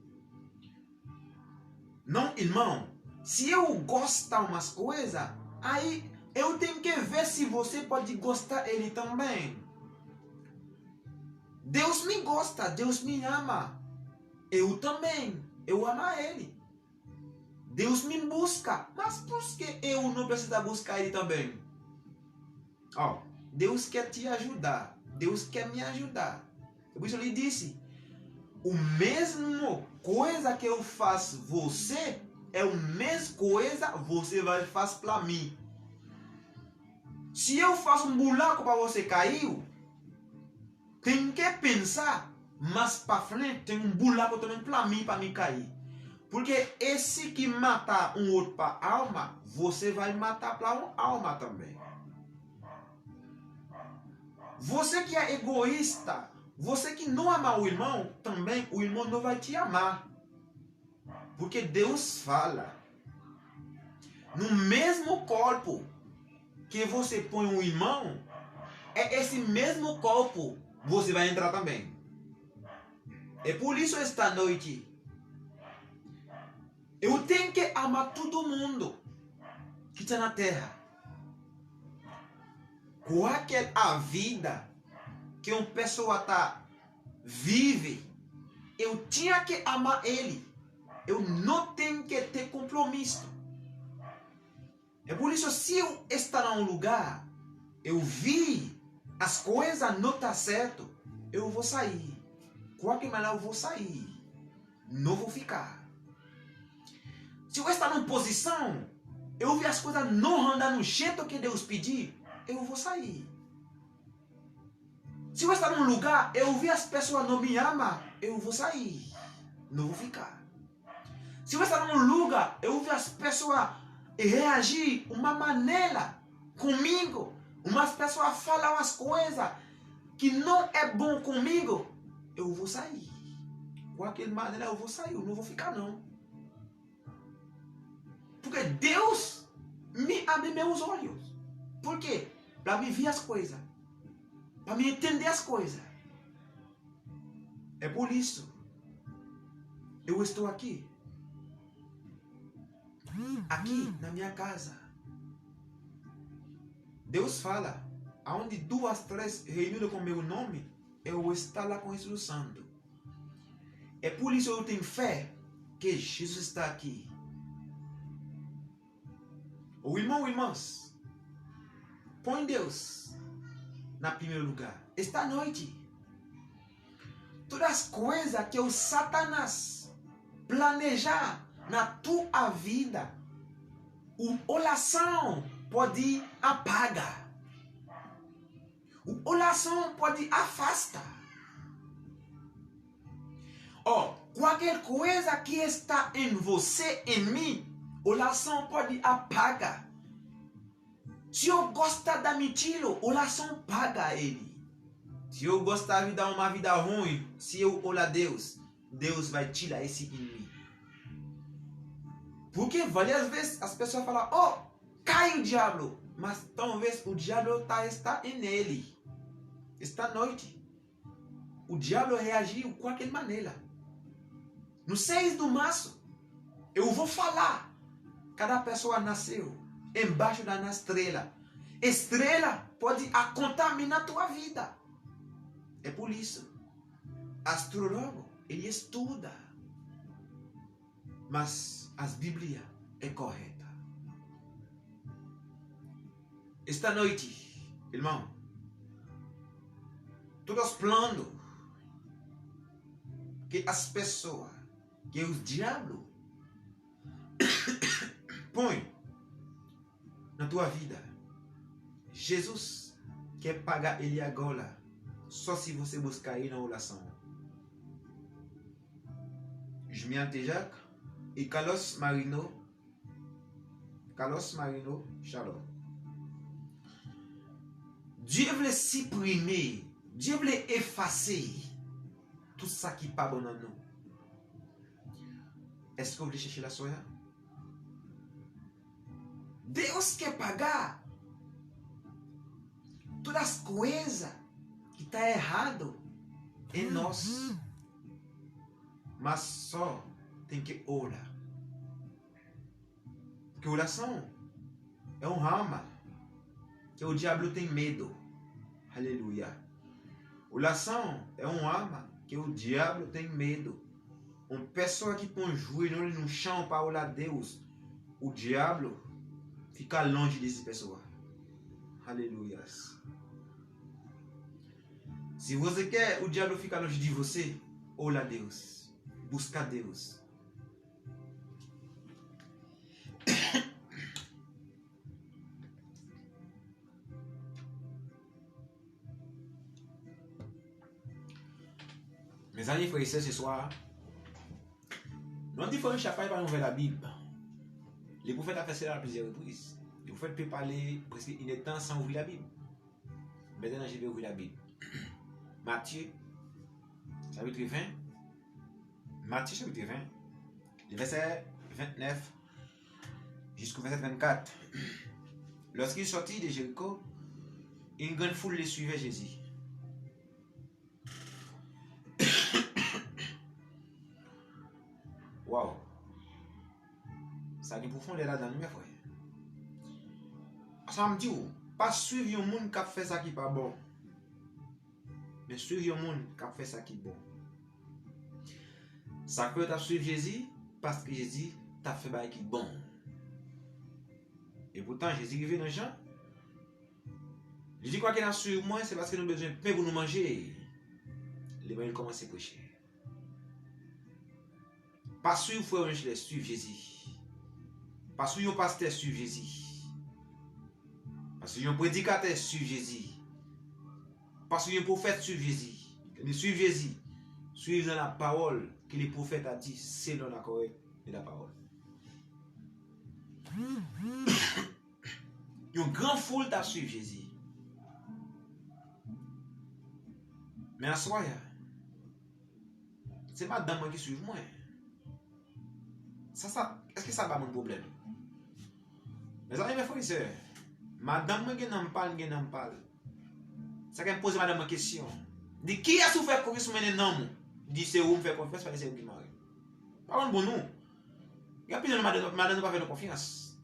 Não, irmão. Se eu gosto umas coisas, aí eu tenho que ver se você pode gostar ele também. Deus me gosta, Deus me ama. Eu também, eu amo a ele. Deus me busca, mas por que eu não preciso buscar ele também? Ó, Deus quer te ajudar, Deus quer me ajudar. Por isso ele disse, o mesmo coisa que eu faço você, é o mesmo coisa você vai fazer pra mim. Se eu faço um buraco pra você cair, tem que pensar, mas pra frente tem um buraco também pra mim, pra mim cair. Porque esse que mata um outro pra alma, você vai matar pra um alma também. Você que é egoísta, você que não ama o irmão, também o irmão não vai te amar. Porque Deus fala, no mesmo corpo que você põe um irmão, é esse mesmo corpo você vai entrar também. É por isso esta noite, eu tenho que amar todo mundo que está na terra. Qualquer a vida que uma pessoa tá vive, Eu tinha que amar ele. Eu não tenho que ter compromisso. É por isso, se eu estar num lugar, eu vi as coisas não tá certo, eu vou sair. Qualquer maneira eu vou sair. Não vou ficar. Se eu estar numa posição, eu vi as coisas não andar no jeito que Deus pedir, eu vou sair. Se eu estar num lugar, eu vi as pessoas não me amar, eu vou sair. Não vou ficar. Se eu estar num lugar, eu vi as pessoas reagir uma maneira comigo, umas pessoas falam as coisas que não é bom comigo, eu vou sair. Qualquer maneira eu vou sair, eu não vou ficar não. Porque Deus me abre meus olhos. Por quê? Para me ver as coisas. Para me entender as coisas. É por isso eu estou aqui. Aqui na minha casa. Deus fala, aonde duas, três reunidas com meu nome, eu estou lá com o Espírito Santo. É por isso eu tenho fé que Jesus está aqui. Ô irmão, irmãs, põe Deus na primeiro lugar. Esta noite, todas as coisas que o Satanás planejar na tua vida, o oração pode apagar. O oração pode afastar. Ó, qualquer coisa que está em você, em mim, oração pode apagar. Se eu gostar da mentira, oração paga ele. Se eu gostar de dar uma vida ruim, se eu orar a Deus, Deus vai tirar esse em mim. Porque várias vezes as pessoas falam, oh, cai o diabo, mas talvez o diabo tá, está em ele. Esta noite, o diabo reagiu qualquer maneira. No seis do março, eu vou falar. Cada pessoa nasceu embaixo da estrela. Estrela pode a contaminar tua vida. É por isso, astrólogo, ele estuda. Mas as Bíblia é correta. Esta noite, irmão, todos os planos que as pessoas, que o diabo põe na tua vida, Jesus quer pagar ele agora, só se você buscar ele na oração. Jmian Tejak e Carlos Marino, Carlos Marino, shalom. Dye vle siprime, Dye vle efase tout sa ki pa bon nan nou. Èske w vle chèche l aswè a? Deus quer pagar todas as coisas que tá errado em nós. Mas só tem que orar. Porque oração é uma arma que o diabo tem medo. Aleluia. Oração é uma arma que o diabo tem medo. Uma pessoa que põe joelho no chão para orar a Deus, o diabo fica longe dessa pessoa. Aleluia. Se você quer o diabo ficar longe de você, ora a Deus. Busca a Deus. Mezanmi, frè e sè, se swa, nou an diferan chapay pa nou ouvè Labib. Le pwofèt a fè sela a plizyè repriz. Le pwofèt pe pale prèske inèdtan san ouvri Labib. Mèt nan je pe ouvri Labib. Matye, chapit ven. Matye, chapit ven, le vèsè ventnèf jusqu'au verset vingt-quatre. Lorsqu'il sortit de Jéricho, une grande foule le suivait Jésus. Waw. Sa gen pwofondè ladan l, wi, mè frè. Sa m di w, pa swiv yon moun k ap fè sa ki pa bon. Men swiv yon moun k ap fè sa ki bon. Sa k fè yo t ap swiv Jezi? Paske Jezi t ap fè bagay ki bon. Epoutan, Jezi rive nan Jan, li di, "Kwake n ap swiv mwen, se paske nou bezwen pen pou nou manje." Levanjil kòmanse preche. Pa swiv frè Wenchley, swiv Jezi. Pa swiv yon pastè, swiv Jezi. Pa swiv yon predikatè, swiv Jezi. Pa swiv yon pwofèt, swiv Jezi. Tande, swiv Jezi. Swiv nan lapawòl, que le prophète a dit selon la kòrèk de lapawòl. Yon gran foul t ap swiv Jezi. Men aswè a, se madanm mwen ki swiv mwen. Sa, sa, èske sa ba moun pwoblèm? Mezanmi, men frè e sè, madanm mwen gen nanm pa l, m gen nanm pa l. Sa fè m poze madanm mwen kesyon. Di, "Kiyès ou fè konfyans pou mennen nanm ou?" Li di, "Se ou m fè konfyans, paske se ou ki mari m." Pa konn bon nou. Gen anpil nan madanm, madanm nou pa fè nou konfyans.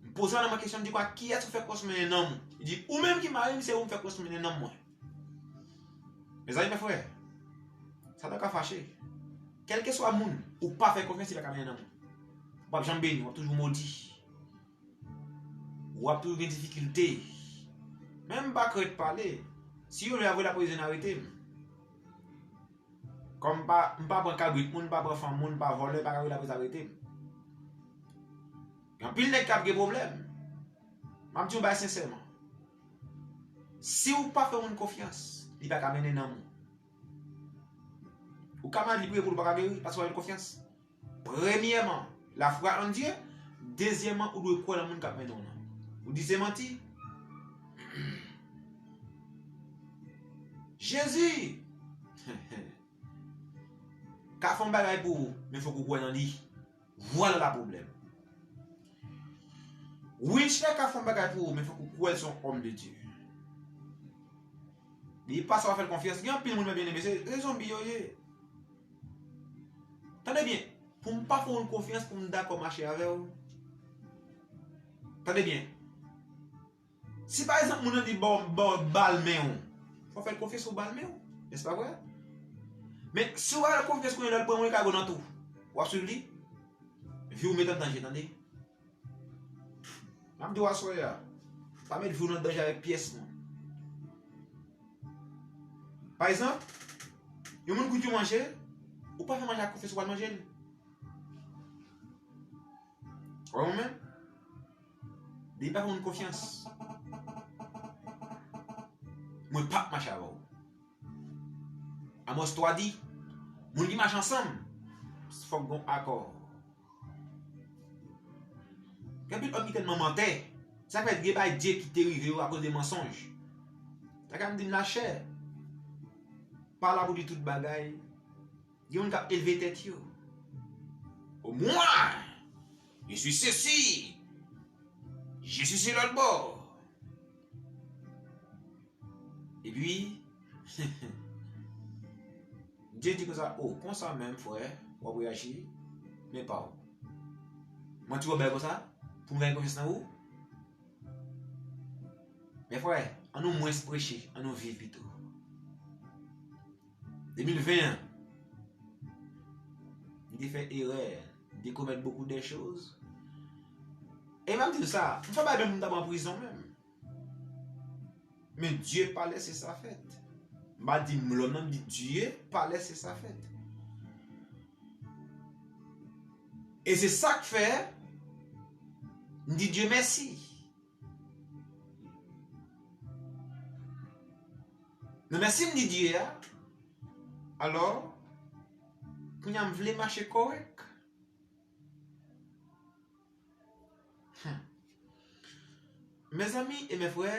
M poze madanm mwen kesyon, m di, "Kwa, kiyès ou fè konfyans pou mennen nanm ou?" Li di, "Ou menm ki mari m, se ou m fè konfyans pou mennen nanm mwen." Mezanmi, men frè, Satan ka fache. Kèlkeswa moun ou pa fè konfyans, li pa ka mennen nanm ou. W ap janm beni, w ap toujou modi. W ap toujou gen difikilte. Men m pa krent pale. Si yo vle, y ap voye lapolis vin arete m. Kòm m pa, m pa pran kabrit moun, m pa pran fanm moun, m pa vòlè, pa ka voye lapolis arete m. Gen anpil nèg k ap gen pwoblèm. M ap di yon bagay sensèman. Si w pa fè yon moun konfyans, li pa ka mennen nanm ou. Ou ka malad, li priye pou ou, li pa ka geri, paske w pa fè l konfyans. Premyèman, la foi en Dieu. Dezyèmman, ou dwe kwè nan moun k ap mennen w nan. Ou di se manti. Jezi ka fè yon bagay pou ou, men fòk ou kwè nan li. Vwala la pwoblèm. Winchler ka fè yon bagay pou ou, men fòk ou kwè l se yon òm de Dye. Li pa sa w fè l konfyans. Gen anpil moun, mwen byeneme, se, se zonbi yo ye. Tande byen, pou m pa fè w konfyans, pou m dakò mache avè w. Tande byen. Si pa egzanp moun nan di ba w, ba w bal men w, fò w fè l konfyans pou bal men w, nèspa vre? Men si w pa fè l konfyans kounye a, lè l pran mwen, li ka gwo nan tou. W ap swiv li? Vi w met an danje, tande. M ap di w aswè a, pa met vi w nan danje avèk pyès moun. Pa egzanp, yon moun goute yon manje, ou pa fè manje ak konfyans, ou pral manje l. Ou wè mwen menm? Depi pa fè moun konfyans, mwen p ap mache avè w. Amòs twa di, moun ki mache ansanm, fòk gon akò. Gen anpil òm ki tèlman mantè. Sa fè gen bay Dye ki te rive yo akoz de mansonj. Sa ka m di m lachè. Pa la pou di tout bagay. Gen moun k ap elve tèt yo. O mwen, je suis ceci, je suis se lòt bò. Epi, Dye di konsa, o, konsa menm, frè, w ap reyaji, men pa w. Manti w ap bay konsa, pou m genyen konfyans nan ou? Men frè, an nou mwens preche, an nou viv pito. De mil ven an, m te fè erè, m te komèt beaucoup de choses. E m ap di w sa, m fè bagay menm pou m ta pran prizon menm. Men Dye pa lèse sa fèt. M pa di m lòm nan, m di Dye pa lèse sa fèt. E se sa k fè, m di Dye mèsi. Nan mèsi m di Dye a, alò, kounye a m vle mache kòrèk. Hmm. Mezanmi e mè frè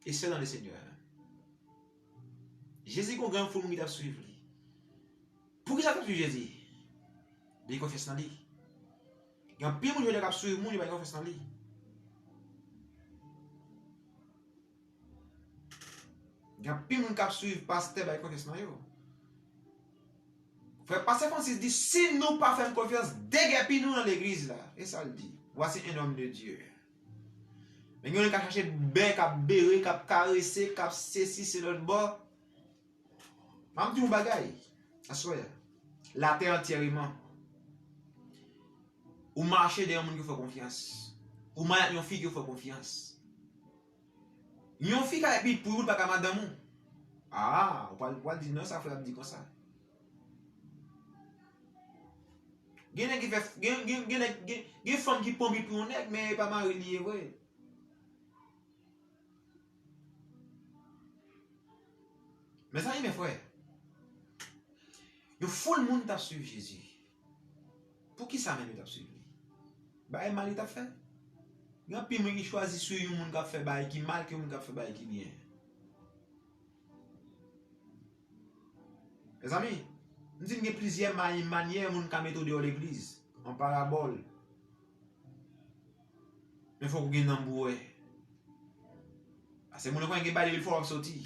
e sè nan le Senyè, Jezi gen yon gran foul moun ki t ap swiv li. Poukisa yo t ap swiv Jezi? Yo gen konfyans nan li. Gen anpil moun jodi a k ap swiv moun, yo pa gen konfyans nan li. Gen anpil moun k ap swiv pastè, bay konfyans nan yo. Frè, pastè Francis di, "Si nou pa fè m konfyans, degèpi nou nan legliz la." E sa l di. Voici un homme de Dieu. Men gen yon k ap chache bè, k ap bere, k ap karese, k ap sesi, se lòt bò. M ap di yon bagay, aswè a. La terre entièrement. Ou mache dèyè yon moun ki fè konfyans. Ou mache ak yon fi ki fè konfyans. Yon fi ka bit pou ou, li pa ka madanm ou. Ah, ou pral, ou pral di non, sa frè ap di konsa. Gen nèg ki fè, gen, gen, gen, nèg, gen, gen fanm ki pran bit pou yon nèg, men e pa mari li ye vre. Mezanmi, men frè, yon foul moun t ap swiv Jezi. Poukisa menm yo t ap swiv li? Bagay mal yo t ap fè? Gen anpil moun ki chwazi swiv yon moun k ap fè bagay ki mal ke yon moun k ap fè bagay ki byen. Mezanmi, m di n gen plizyè may-, manyè moun ka mete w deyò legliz, an parabòl. Men fòk ou gen nanm pou wè. Paske moun nan konnen gen bagay depi l fò w ap soti.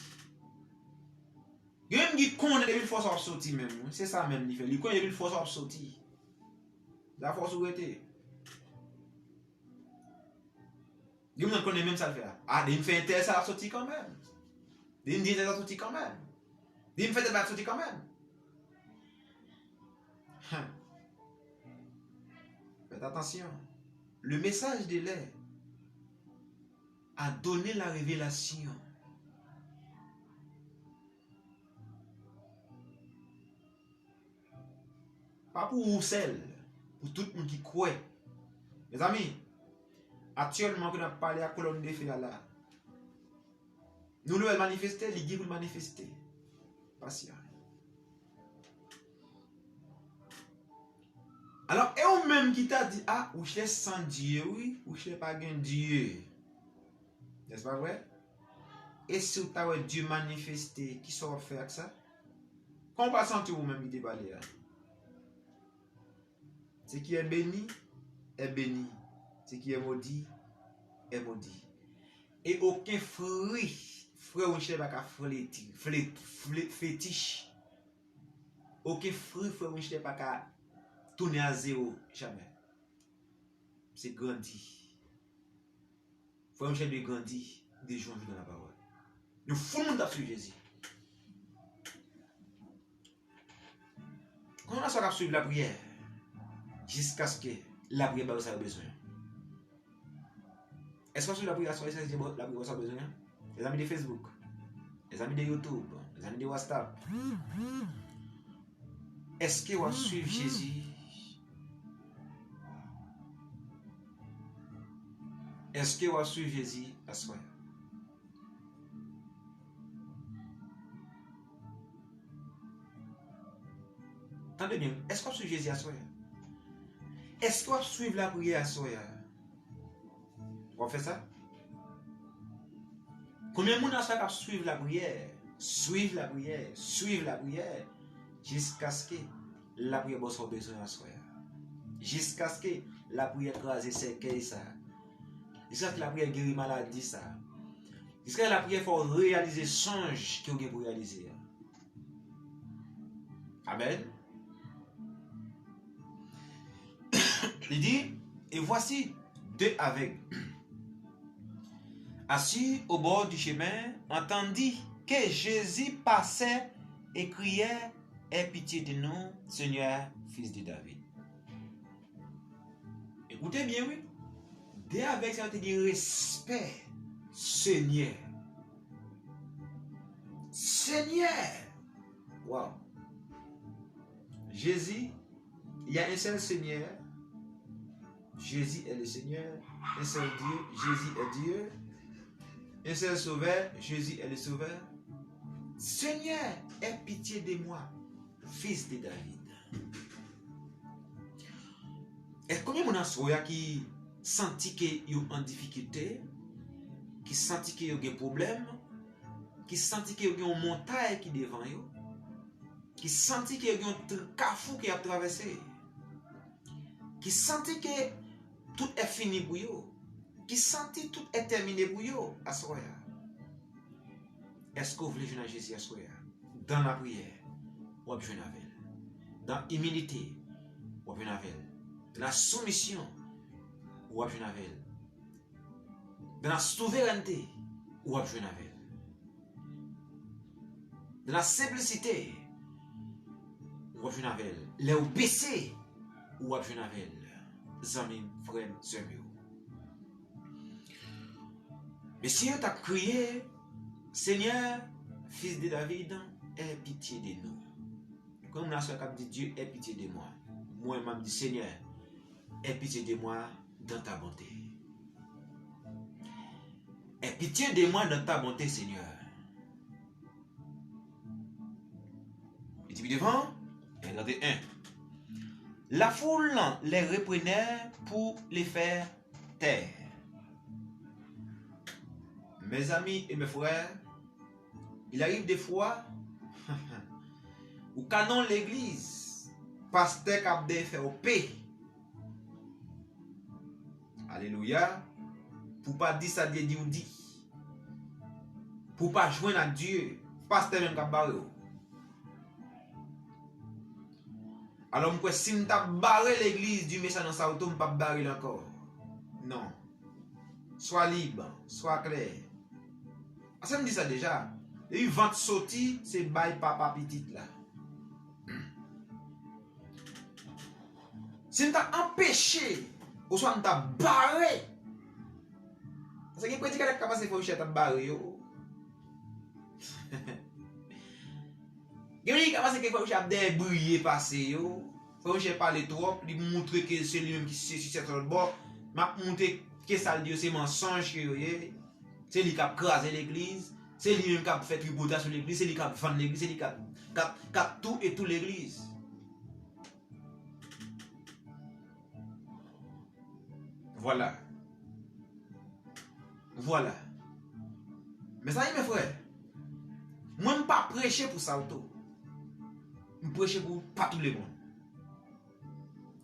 Gen menm ki konnen depi l fò sa w ap soti menm. Wi, se sa menm li fè. Li konnen depi l fò sa w ap soti. La fòs ou rete. Gen moun nan konnen menm sa l fè a. A, depi m fè entè sa l ap soti kanmenm. Depi m di entè sa l ap soti kanmenm. Depi m fè tèl bagay l ap soti kanmenm. Hein. Faites attention. Le message de l'air a donné la révélation. Pa pou ou sèl, pou tout moun ki kwè. Mezanmi, aktyèlman ke n ap pale a kolòn de fe a la, nou lè l manifeste, li gen pou l manifeste. Pasyan. Alò, e ou menm ki ta di, a, Wichlè san Dye, wi, Wichlè pa gen Dye. N'est-ce pas vrai? E si w ta wè Dye manifeste, kisa w ap fè ak sa? Kòman w pral santi w ou menm ki te pale a? Ce qui est béni est béni. Ce qui est maudit est maudit. Et aucun fruit, frè Wichlè pa ka fleti, fle-, fle-, fetich. Okenn fri frè Wichlè pa ka tounen a zewo, jamè. Se grandi. Frè Wichlè dwe grandi de jou an jou dans la parole. Yon foul moun t ap swiv Jezi. Konbyen moun aswè k ap swiv lapriyè jiskaske lapriyè ba yo sa yo bezwen? Èske w ap swiv lapriyè aswè, èske w ap swiv lapriyè sa w bezwen an? Mezanmi de Facebook, mezanmi de YouTube, mezanmi de WhatsApp, èske w ap swiv Jezi? Èske w ap swiv Jezi aswè? Tande byen, èske w ap swiv Jezi aswè a? Èske w ap swiv lapriyè aswè a? W ap fè sa? Konbyen moun aswè k ap swiv lapriyè? Swiv lapriyè, swiv lapriyè, jiskaske lapriyè ba w sa w bezwen aswè a. Jiskaske lapriyè kraze sèkèy sa a. Jiskaske lapriyè geri maladi sa a. Jiskaske lapriyè fè w reyalize sonj ke w gen pou reyalize a. Amèn. Li di, et voici deux aveugles assis au bord du chemin entendit que Jésus passait et criait, aie pitié de nous, Seigneur, fils de David. Ekoute byen, wi. De avèg sa yo te gen respè. Senyè. Senyè! Waw. Jésus, il y a un seul Seigneur. Jésus est le Seigneur. Un seul Dieu, Jésus est Dieu. Un seul Sauveur, Jésus est le Sauveur. Seigneur, aie pitié de moi, fils de David. Èske konbyen moun aswè a ki santi ke yo an difikilte, ki santi ke yo gen pwoblèm, ki santi ke yo gen yon montay ki devan yo, ki santi ke yo gen yon tr-, kafou ke y ap travèse, ki santi ke tout è fini pou yo, ki santi tout è tèmine pou yo aswè a? Èske w vle jwenn ak Jezi aswè a? Dan lapriyè, w ap jwenn avè l. Dan imilite, w ap jwenn avè l. Dan la soumisyon, w ap jwenn avè l. Dan la souverènte, w ap jwenn avè l. Dan la senplisite, w ap jwenn avè l. Lè w bese, w ap jwenn avè l. Zanmi m, frè m, sè m yo. Mesye yo t ap kriye, Seigneur, Fils de David, aie pitié de nous. Kon moun aswè k ap di, Dieu, aie pitié de moi. Mwen, m ap di, Seigneur, aie pitié de moi dans ta bonté. Aie pitié de moi dans ta bonté, Seigneur. Li di pi devan, vèsè trannteyen. La foule les reprenait pour les faire taire. Mes amis et mes frères, il arrive des fois, ou ka nan legliz, pastè k ap dèyè fè w pe. Alelouya. Pou w pa di sa Dye di w di. Pou w pa jwenn ak Dye. Pastè menm k ap bare w. Alò, m kwè si m t ap bare legliz di mesan nan Saoto, m p ap bare l ankò. Non. Swa lib, swa klè. Ase m di sa deja. Depi vant soti, se bay papa pitit la. Si m ta anpeche, oswa m ta bare, paske gen predikatè k ka panse frè Richard t ap bare yo. Gen moun ki ka panse ke frè Richard ap dèyè briye pase yo. Frè Richard pale twòp, li moutre ke se li menm ki sesi sèt lòt bò. M ap moutre ke sa l di yo se mansonj ke yo ye. Se li k ap kraze legliz. Se li menm k ap fè tripotay sou legliz. Se li k ap vann legliz. Se li k ap, k ap, k ap tou e tou legliz. Vwala. Vwala. Mezanmi, mes frères, mwen m pa preche pou Saoto. M preche pou pa tout le monde.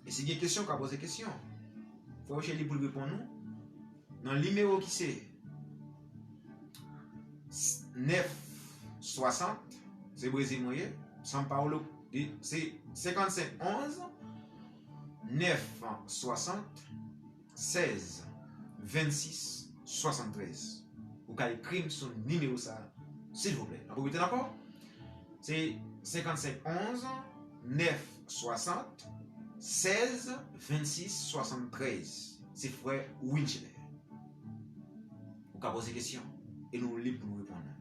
E si gen kesyon, w ka poze kesyon. Frè Rocher li pou l reponn ou. Nan nimewo ki se nèf swasant, se Brezil mwen ye, São Paulo, li, se senkannsenk onz, nèf swasant, sèz, vennsis, swasanntrèz. Ou ka ekri m sou nimewo sa a, silvouplè. N ap repete l ankò. Se senkannsenk onz, nèf swasant, sèz, vennsis, swasanntrèz. Se frè Winchler. Ou ka poze kesyon e nou lib pou nou reponn ou.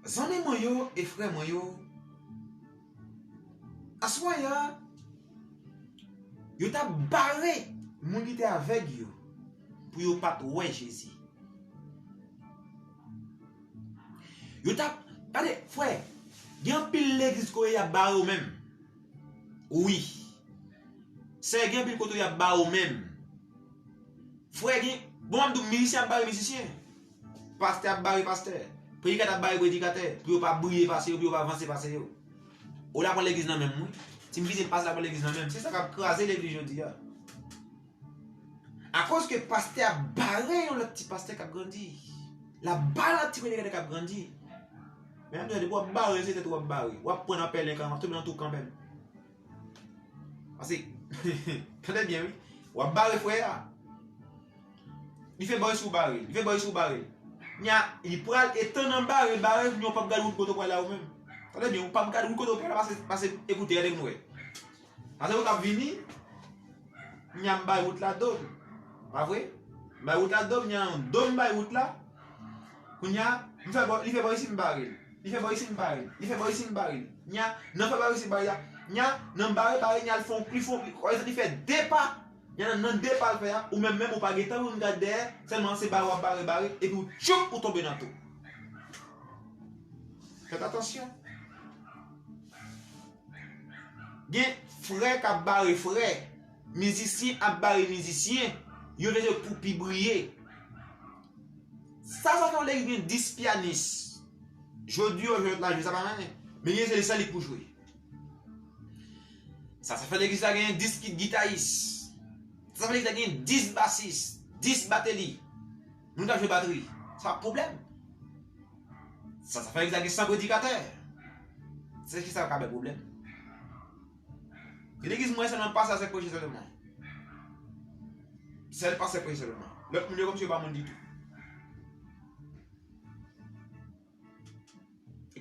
Zanmi mwen yo e frè mwen yo, aswè a, yo t ap bare moun ki te avèg yo pou yo pa t wè Jezi. Yo t ap, gade, frè, gen anpil legliz kote y ap bare yo menm. Wi. Sè, gen anpil kote y ap bare yo menm. Frè, gen, bon, m ap di w, mizisyen ap bare mizisyen. Pastè ap bare pastè. Predikatè ap bare predikatè. Pou yo pa briye pase yo, pou yo pa vanse pase yo. Ou la pran legliz nan men m, wi. Si m vini, m pase la pran legliz nan men m. Se sa k ap kraze legliz jodi a. Akoz ke pastè ap bare yon lòt ti pastè k ap grandi. L ap bare yon ti predikatè k ap grandi. Men ap di, depi w ap bare, se tèt ou w ap bare. W ap pran nan pèlen kanmenm, w ap tonbe nan twou kanmenm. Paske, tande byen, wi. W ap bare frè a. Li fè bò isi w bare l. Li fè bò isi w bare l. Nya, li pral etann an bare, bare, nya w p ap gad wout kote w pral la ou menm. Tande byen, w p ap gad wout kote w pral la, pase, pase ekoutè a, tande m wè. Pase ou t ap vini, nya m bay wout la do m. Pa vre? M bay wout la do m, nya yon do m bay wout la. Kounye a, m fè bò, li fè bò isi m bare l. Li fè bò isi m bare l. Li fè bò isi m bare l. Nya, nan fè bò isi m bare la. Nya, nan bare, bare, nya l fè yon pli fon, pli, li fè de pa. Nya nan, nan de pa l fè a, ou menm menm ou pa gentan vin gad dèyè, sèlman se bare w ap bare, bare, epi w tchoup, ou tonbe nan twou. Fèt atansyon. Gen frè k ap bare frè, mizisyen ap bare mizisyen, yo vle pou pi briye. Sa, sa fè yon legliz gen dis pyanis. Jodi yo jwèt la jwe, sa pa manyen. Men gen se li sèl li k pou jwe. Sa, sa fè legliz la gen dis ki gitayis. Sa, sa fè legliz la gen dis basis, dis bateli. Moun k ap jwe batri. Sa pa pwoblèm. Sa, sa fè legliz la gen san predikatè. Se ki sa ka bay pwoblèm. Gen legliz mwen sèlman pastè k preche sèlman. Sèl pastè k preche sèlman. Lòt moun yo kòmsi yo pa moun ditou. E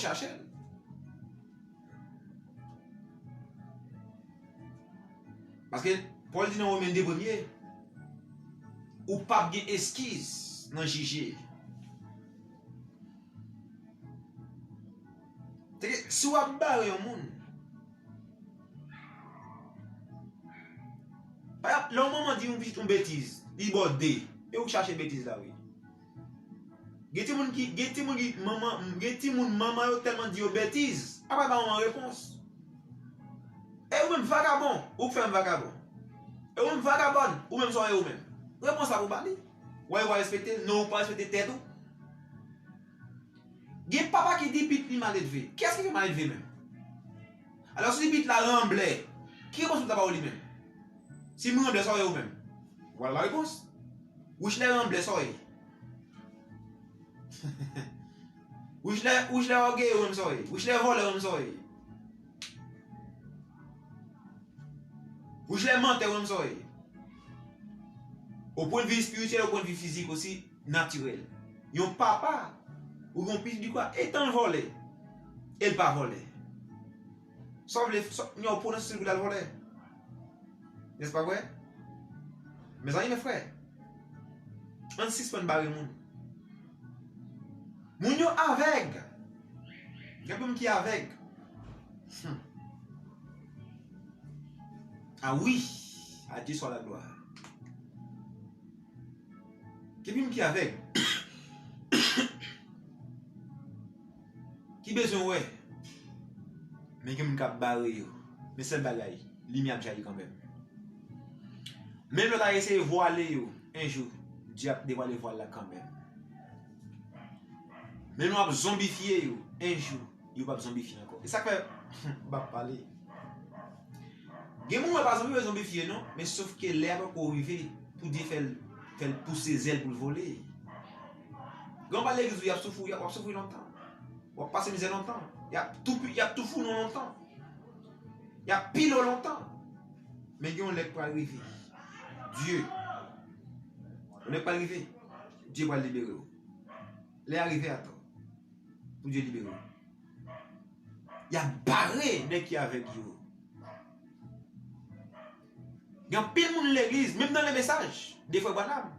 chache l. Paske Pòl di nan Women de premye, ou p ap gen eskiz nan jije. Tande, si w ap bare yon moun, pa egzanp, lè yon manman di yon pitit yon betiz, li ba w de, e ou k chache betiz la, wi. Gen timoun ki, gen timoun ki, manman, gen timoun manman yo tèlman di yo betiz, apre ba manman repons. E ou menm vagabon, ou k fè m vagabon. E ou menm vagabòn, ou menm sa w ye ou menm. Repons la pou ba li. Wè, ou pa respekte l, non, ou pa respekte tèt ou. Gen papa ki di pitit li maledve. Kiyès ki fè maledve menm? Alò, si pitit la ranblè, ki repons ou ta ba w li menm? Si m ranblè, sa w ye ou menm? Vwala repons. Wichlè ranblè, sa w ye? Wichlè, Wichlè ògeye, ou menm sa w ye? Wichlè vòlè, ou menm sa w ye? Wichlè mantè, ou menm sa w ye? O pwennvi espirityèl, o pwennvi fizik osi, natirèl. Yon papa, ou gen yon pitit, di kwa, etan l vòlè, e l pa vòlè. Sa w vle, sa, yon pwononse sou l pou l al vòlè. Nèspa vre? Mezanmi, mes frères, ann sispann bare moun. Moun yo avèg. Gen moun ki avèg. Hmm. Ah wi, à Dieu soit la gloire. Gen moun ki avèg. Ki bezwen wè. Men gen moun k ap bare yo. Men sèl bagay, limyè ap jayi kanmenm. Menm lè w ta eseye vwale yo, yon jou, Dye ap devwale vwal la kanmenm. Menm lè w ap zonbifye yo, yon jou, yo p ap zonbifye ankò. E sa k fè, m p ap pale. Gen moun wè pa zonbi, yo zonbifye non, men sof ke lè a poko rive pou Dye fè l, fè l pouse zèl pou l vole. Gen anba legliz ou y ap soufri, w ap soufri lontan. W ap pase mizè lontan. Y ap tou, y ap tou founen w lontan. Y ap pile w lontan. Men gen yon lè k pral rive. Dye. Yon lè k pral rive. Dye pral libere w. Lè a rive atò. Pou Dye libere w. Y ap bare nèg ki avèg yo. Gen anpil moun legliz, menm nan le mesaj, de frè Branham.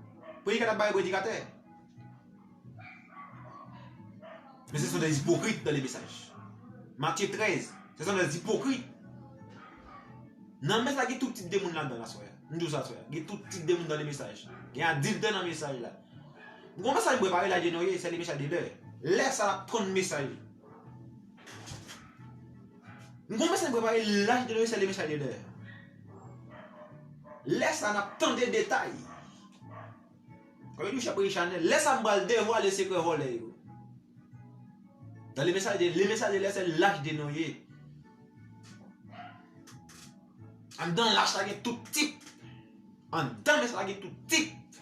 Predikatè ap bare predikatè. Mais ce sont des hypocrites dans les messages. Matthieu treize, ce sont des hypocrites. Nan mesaj la, gen tout tip de moun ladan l aswè a. M di w sa aswè a. Gen tout tip de moun dans les messages. Gen adiltè nan mesaj la. M gen yon mesaj m prepare la, Jenoye, c'est le message de l'heure. Lè sa l ap tann mesaj. M gen yon mesaj m prepare la, Jenoye, c'est le message de l'heure. Lè sa n ap tande detay. Kòm yo di w chèpri chanèl, lè sa m pral devwale sekrè vòlè yo. Dans le message de, le message de l'heure, c'est l'âge de Noé. Anndan lach la gen tout tip. Anndan mesaj la gen tout tip.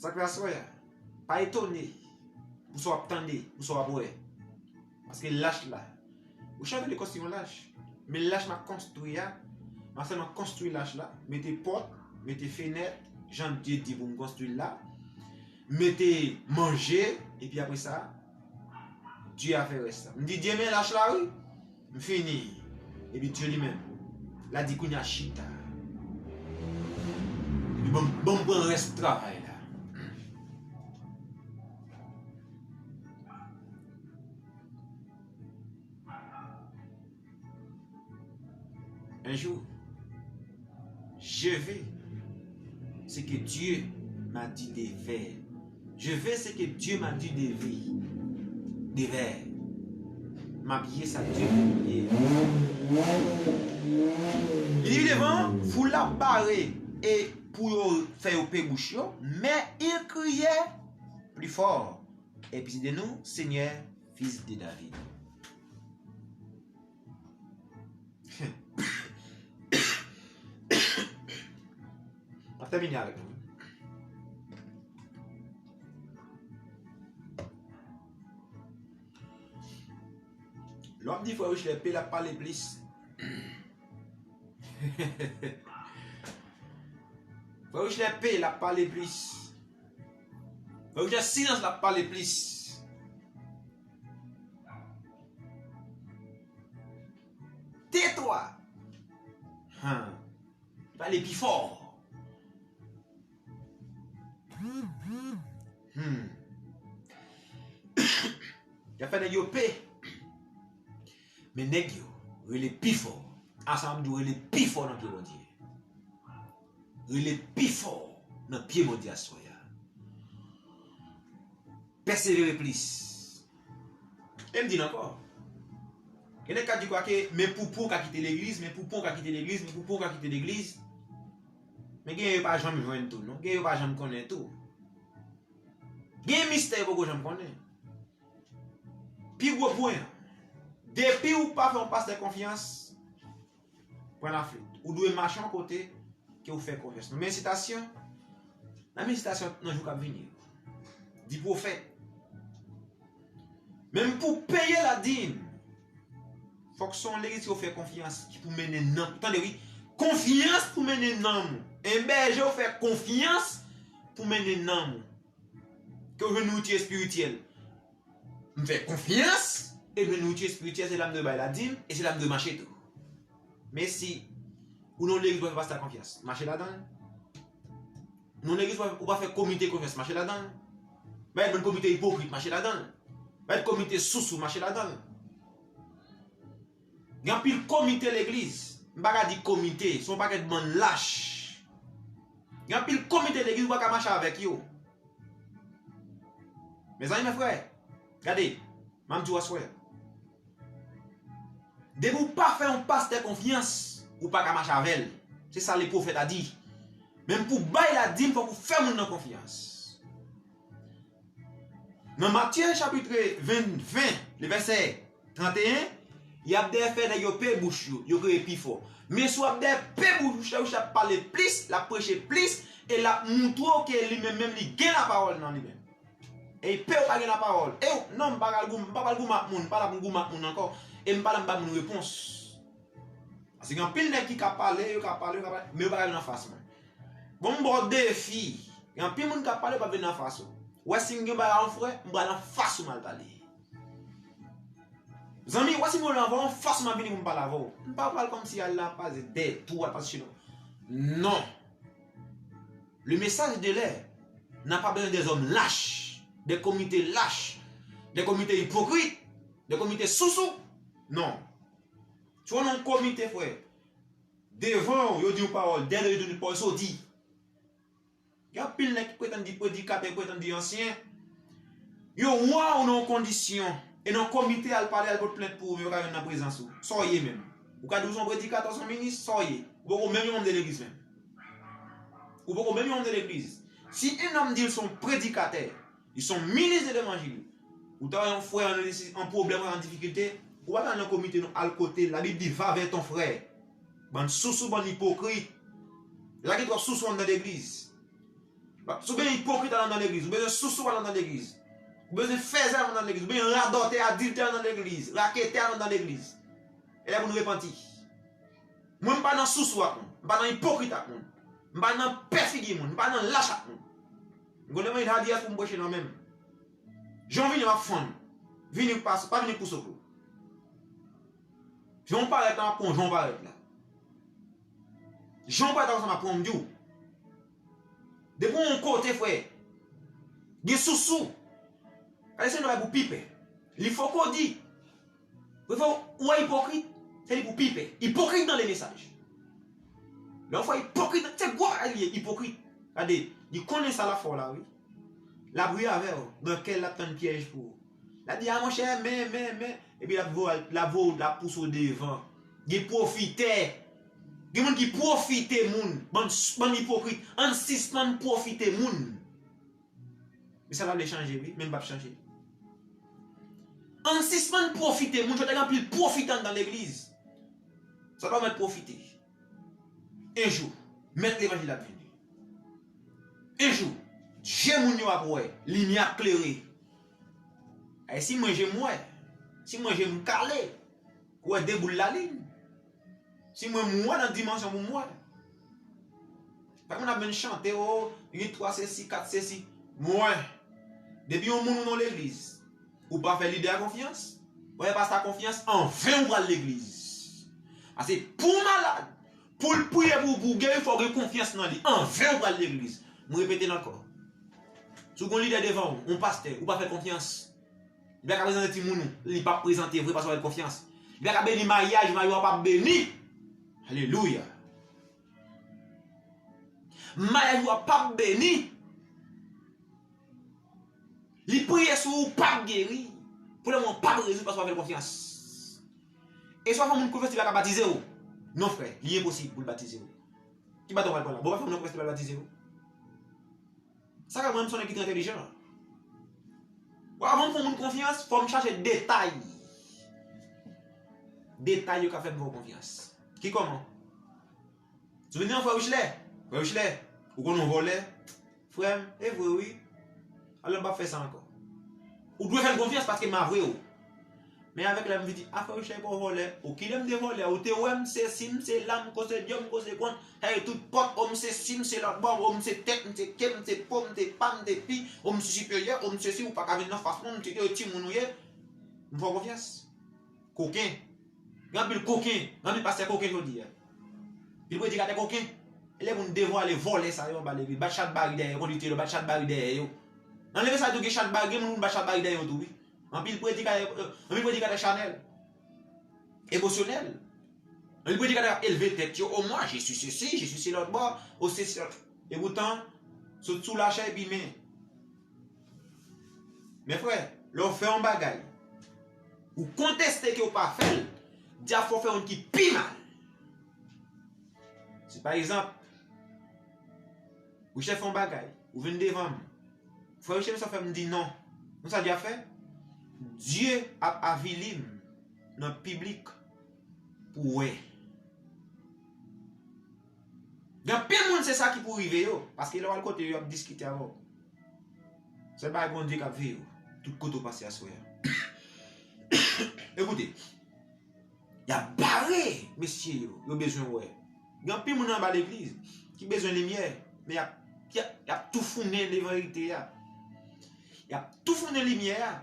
Sa k fè aswè a, pa etone pou sa w ap tande, pou sa w ap wè. Paske lach la, ou chak de konstwi yon lach. Men lach m ap konstwi a, m ap sèlman konstwi lach la, mete pòt, mete fenèt, jan Dye di pou m konstwi l la, mete manje, epi apre sa, Dye a fè rès la. M di Dye men lach la wi, m fini. Epi Dye li menm, l a di kounye a chita. Epi ban m, ban m pran rès travay la. Un jour, je vais ce que Dieu m'a dit de faire. Je vais ce que Dieu m'a dit de faire. De faire. M ap ye sa Dye di m ye. Li di devan, foul la bare e pou yo fè yo pe bouch yo, mais il criait plus fort, Aie pitié de nous, Seigneur, fils de David. M ap tèmine avèk nou. Lè w ap di frè Richler pe, l ap pale plis. Frè Richler pe, l ap pale plis. Frè Richler silans, l ap pale plis. Tetwa. Han. Pale pi fò. Hmm. Y ap fè nèg yo pe. Men nèg yo rele pi fò. A sa m di w, rele pi fò nan pye Bondye. Rele pi fò nan pye Bondye aswè a. Pèsevere plis. E m di l ankò. Gen nèg k ap di kwa ke, men poupou ka kite legliz, men poupou ka kite legliz, men poupou ka kite legliz. Men gen yo pa janm jwenn tou, non. Gen yo pa janm konnen tou. Gen mistè yo poko janm konnen. Pi gwo pwen an, depi ou pa fè yon pastè konfyans, pran laflit. Ou dwe mache yon kote ke ou fè konfyans. Nan men sitasyon, nan men sitasyon nan jou k ap vini yo. Di pwofèt. Menm pou peye ladim, fòk se yon legliz ke ou fè konfyans ki pou mennen nanm. Tande wi, konfyans pou mennen nanm ou. En bèje ou fè konfyans pou mennen nanm ou. Ke w jwenn nouriti espirityèl. M fè konfyans, e m jwenn nouriti espirityèl, se la m dwe bay ladim, e se la m dwe mache tou. Men si ou nan yon legliz ou pa fè pastè konfyans, mache ladan l. Nan yon legliz ou pa, ou pa fè komite konfyans, mache ladan l. Bay bann komite ipokrit, mache ladan l. Bay komite sousou, mache ladan l. Gen anpil komite legliz. M pa ka di komite, se yon pakèt bann lach. Gen anpil komite legliz, ou pa ka mache avèk yo. Mezanmi, mè frè, gade, m ap di w aswè. Depi w pa fè yon pastè konfyans, ou pa ka mache avè l. Se sa le pwofèt a di. Menm pou bay ladim, fòk ou fè moun nan konfyans. Nan Matye chapit ven, ven, le vèsè tranteyen, y ap dèyè fè nèg yo pe bouch yo, yo kriye pi fò. Men si w ap dèyè pe bouch ou, w ap pale plis, l ap preche plis, e l ap moutre w ke li menm menm li gen lapawòl nan li menm. E pe w pa gen lapawòl. E w, non, m pa pral gou-, m pa pral goumen ak moun, m pa la pou m goumen ak moun ankò. E m pa la m ba moun repons. Paske gen anpil nèg ki ka pale, yo ka pale, yo ka pale, men yo pa ka vin anfas mwen. Bon, m ba w defi. Gen anpil moun k ap pale, yo p ap vin anfas ou. Ou wè si m gen bagay a yon frè, m pral anfas ou m al pale. Zanmi, ou wè si m gen yon bagay anfas ou m ap vini pou m pale avè w. M pa pral kòmsi al la pase dèyè tou, al pase chino. Non. Le message de l'air n'a pas besoin des hommes lâches, des comités lâches, des comités hypocrites, des comités sousous. Non. Si w nan yon komite, frè, devan w, yo di yon pawòl, dèyè yo di yon pawòl soti. Gen anpil nèg ki pretann di predikatè, pretann di ansyen. Yo wè w nan yon kondisyon, e nan komite al pale, al pot plent pou ou, men yo ka jwenn nan prezans ou. Sa w ye menm? Ou ka di w se yon predikatè, se yon minis, sa w ye? Ou poko menm yon manm de legliz menm. Ou poko menm yon manm de legliz. Si un homme di l se yon predikatè, li se yon minis de levanjil, ou ta wè yon frè an, an pwoblèm, an difikilte, ou pa ka al nan komite non, al kote l. Labib di, va vers ton frère. Bann sousou, bann ipokrit. E la gen twòp sousou anndan legliz. Si w bezwen ipokrit al anndan legliz, ou bezwen sousou al anndan legliz, ou bezwen fèzè al anndan legliz, ou bezwen radòtè, adiltè al anndan legliz, raketè al anndan legliz. E lè pou nou repanti. Mwen, m pa nan sousou ak moun, m pa nan ipokrit ak moun, m pa nan pè figi moun, m pa nan lach ak moun. M gon levanjil Hadiyas pou m preche nan men m. Jan w vini, m ap fann ou. Vini, pa, pa vini pou sòt ou. Jan w parèt la, m ap pran w jan w parèt la. Jan w parèt la, konsa m ap pran w, m di w. Depi w yon kote, frè, gen sousou. Gade, se yon bagay pou pi pè. Li fòk ou di. Prefè ou wè ipokrit, se li pou pi pè. Ipokrit dans le message. Lè yon frè ipokrit, se gwo bagay li ye, ipokrit. Gade, li konnen sa l ap fè w la, wi. L ap ri avè w, nan kè l, l ap tann pyèj pou ou. L ap di, a monchè, men, men, men. Epi l ap voye, l ap voye, l ap pouse w devan. Gen pwofitè. Gen moun ki pwofite moun. Bann, bann ipokrit. Ann sispann pwofite moun. Men sa pa vle chanje, wi, men m p ap chanje. Ann sispann pwofite moun, jodi a gen anpil pwofitè anndan legliz. Sa pa mèt pwofite. Un jou, mèt levanjil ap vini. Un jou, je moun yo ap wè, limyè ap klere. Ay, si mwen je m wè, si mwen je m kale, ou wè de boul lalin. Si mwen m wè nan dimansyon pou m wè. Pa moun ap vin chante, o, gen twa sesi, kat sesi. Mwen, depi yon moun ou nan legliz, ou pa fè lidè a konfyans, ou pa fè pastè a konfyans, anven ou pral legliz. Paske pou malad, pou l priye pou, pou geri, fò w gen konfyans nan li. Anven ou pral legliz. Mwen repete l ankò. Si w gen yon lidè devan w, yon pastè, ou pa fè konfyans, li pa ka prezante timoun ou, li p ap prezante vre paske w fè l konfyans. Li pa ka beni maryaj, maryaj ou a p ap beni. Alelouya. Maryaj ou a p ap beni. Li priye sou ou, ou p ap geri. Pwoblèm ou an p ap rezoud paske w pa fè l konfyans. E si w fè moun konfyans, li pa ka batize w. Non, frè, li enposib pou l batize w. Ki baton w pral pran la? Bon, w pa fè moun konfyans, li pral batize w. Sa ka mwen, m se yon nèg ki trè entèlijan. Bon, avan m fè yon moun konfyans, fò m chache detay. Detay yo ka fè m fè w konfyans. Ki kòman? Si w vin di, frè Wichlè, frè Wichlè, ou konn yon vòlè? Frè m, e vre wi. Alò m p ap fè sa ankò. Ou dwe fè m konfyans paske m avwe w. Men avèk lè m vin di, a frè Wichlè pa w vòlè. O kilè m te vòlè? Ou te wè m se si, m se la, m koze dyòl, m koze kòn. Sa vle di tout pòt, o m se si, m se lòt bò, o m se tèt, m se ke, m se po, m se pa, m se pi, o m se siperyè, o m se si, ou pa ka vin nan fas mwen, m se timoun ou ye. M fè w konfyans. Koken. Gen anpil koken, gen anpil pastè koken jodi a. Anpil predikatè koken. E lè moun devwale vòlè sa yo anba legliz, bat chat bari dèyè yo, konditye yo, bat chat bari dèyè yo. Nan legliz sa tou gen chat bari, gen moun bat chat bari dèyè yo tou, wi. Anpil predikatè, anpil predikatè chanèl, emosyonèl. Anpil predikatè ap elve tèt yo, o mwen, je suis ceci, je suis cela, bon, o sesi, lòt. E poutan, sot sou lachè epi men. Men frè, lè w fè yon bagay, ou konteste ke w pa fè l, dyab fè w fè youn ki pi mal. Si pa egzanp, Richard fè yon bagay, ou vin devan m, frè Richard sa fè m di non. Konn sa dyab fè? Dye ap avili m nan piblik pou wè. Gen anpil moun se sa ki pou rive yo, paske lè w al kote yo, y ap diskite avè w. Sèl bagay Bondye k ap veye w tout kote w pase aswè a. Ekoute, y ap bare mesye yo, yo bezwen wè. Gen anpil moun anba legliz ki bezwen limyè, men y ap, y ap, y ap toufounen levanjil a. Y ap toufounen limyè a.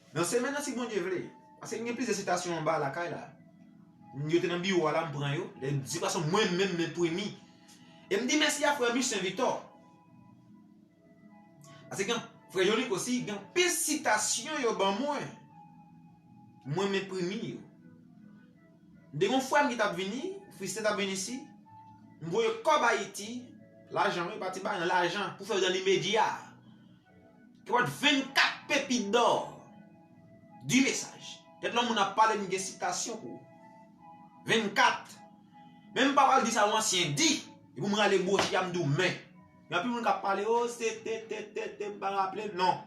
Nan semèn nan, si Bondye vle, paske m gen plizyè sitasyon anba lakay la. Yo te nan biwo a la, m pran yo. Lè m di, paske mwen menm, m enprime. E m di mèsi a frè Michen Victor. Paske gen, frè Jolik osi, gen anpil sitasyon yo ban mwen. Mwen m enprime yo. M te gen yon frè m ki t ap vini, Friste t ap vini isi. M voye kòb Ayiti, lajan, wi, pa ti bagay, nan lajan, pou fè yo dan limedya. Ki pot vennkat pepit dò. Di mesaj. Tèt lè moun ap pale, m gen sitasyon pou ou. Vennkat. Men m pa pral di sa yon ansyen di. Epi m rale bwochi a, m di w men. Gen anpil moun k ap pale, o, se te, te, te, te, m pa raple l, non.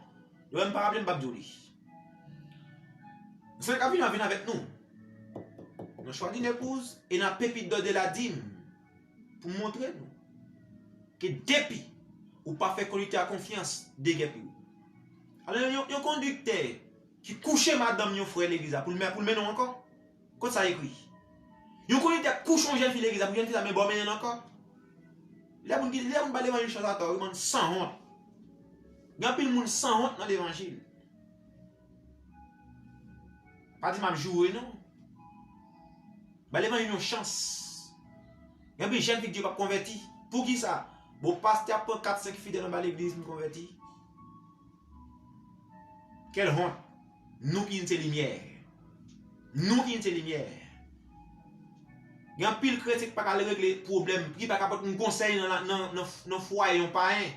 Lè m pa raple, m p ap di w li. Sa k ap vin an vin avèk nou. Nan Chwa d'une épouse e nan Pépite d'or de la dîme pou montre nou ke depi ou pa fè kondiktè a konfyans, degèpi w. Alò, yon, yon kondiktè ki kouche madanm yon frè legliz la pou l men, pou l mennen w ankò? Kot sa ekri? Yon kondiktè kouche yon jèn fi legliz la pou jèn fi sa men ba w mennen l ankò? Lè moun ki, lè moun bay levanjil chans atò, wi, bann sanwont. Gen anpil moun sanwont nan levanjil. Pa di m ap joure, non. Ba levanjil yon chans. Gen anpil jèn fi k di yo p ap konvèti. Poukisa? Bon, pastè ap pran kat senk fidèl anba legliz pou konvèti. Quelle honte! Nou ki se limyè. Nou ki se limyè. Gen anpil kretyen ki pa ka al regle pwoblèm, ki pa ka pote yon konsèy nan, nan, nan, nan fwaye yon payen.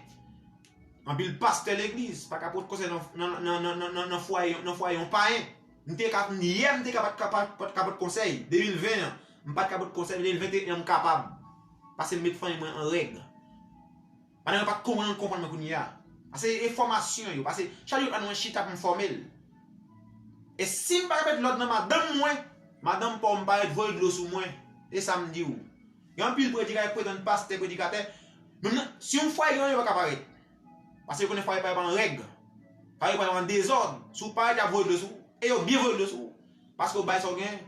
Anpil pastè legliz pa ka pote konsèy nan, nan, nan, nan, nan, nan, nan fwaye, nan fwaye yon payen. M te ka, yè m te ka pa t ka, pa, pa t ka pote konsèy. De mil ven an, m pa t ka pote konsèy. De mil venteyen an, m kapab. Paske m met fanmi mwen an règ. Pandan yo pa t konprann, yo konprann mwen kounye a. Paske enfòmasyon yo, paske chak jou yo pa nou chita pou m fòme l. E si m pa ka met lòd nan madanm mwen, madanm pa w m parèt voye dlo sou mwen. E sa m di w. Gen anpil predika, yo pretann pastè, predikatè. Menm nan, si yon fwaye gen, yo pa ka parèt. Paske yo konnen fwaye pa yo pa an règ. Fwaye pa yo an dezòd. Si w parèt, y ap voye dlo sou ou. E yo byen voye dlo sou ou. Paske w bay sa w gen.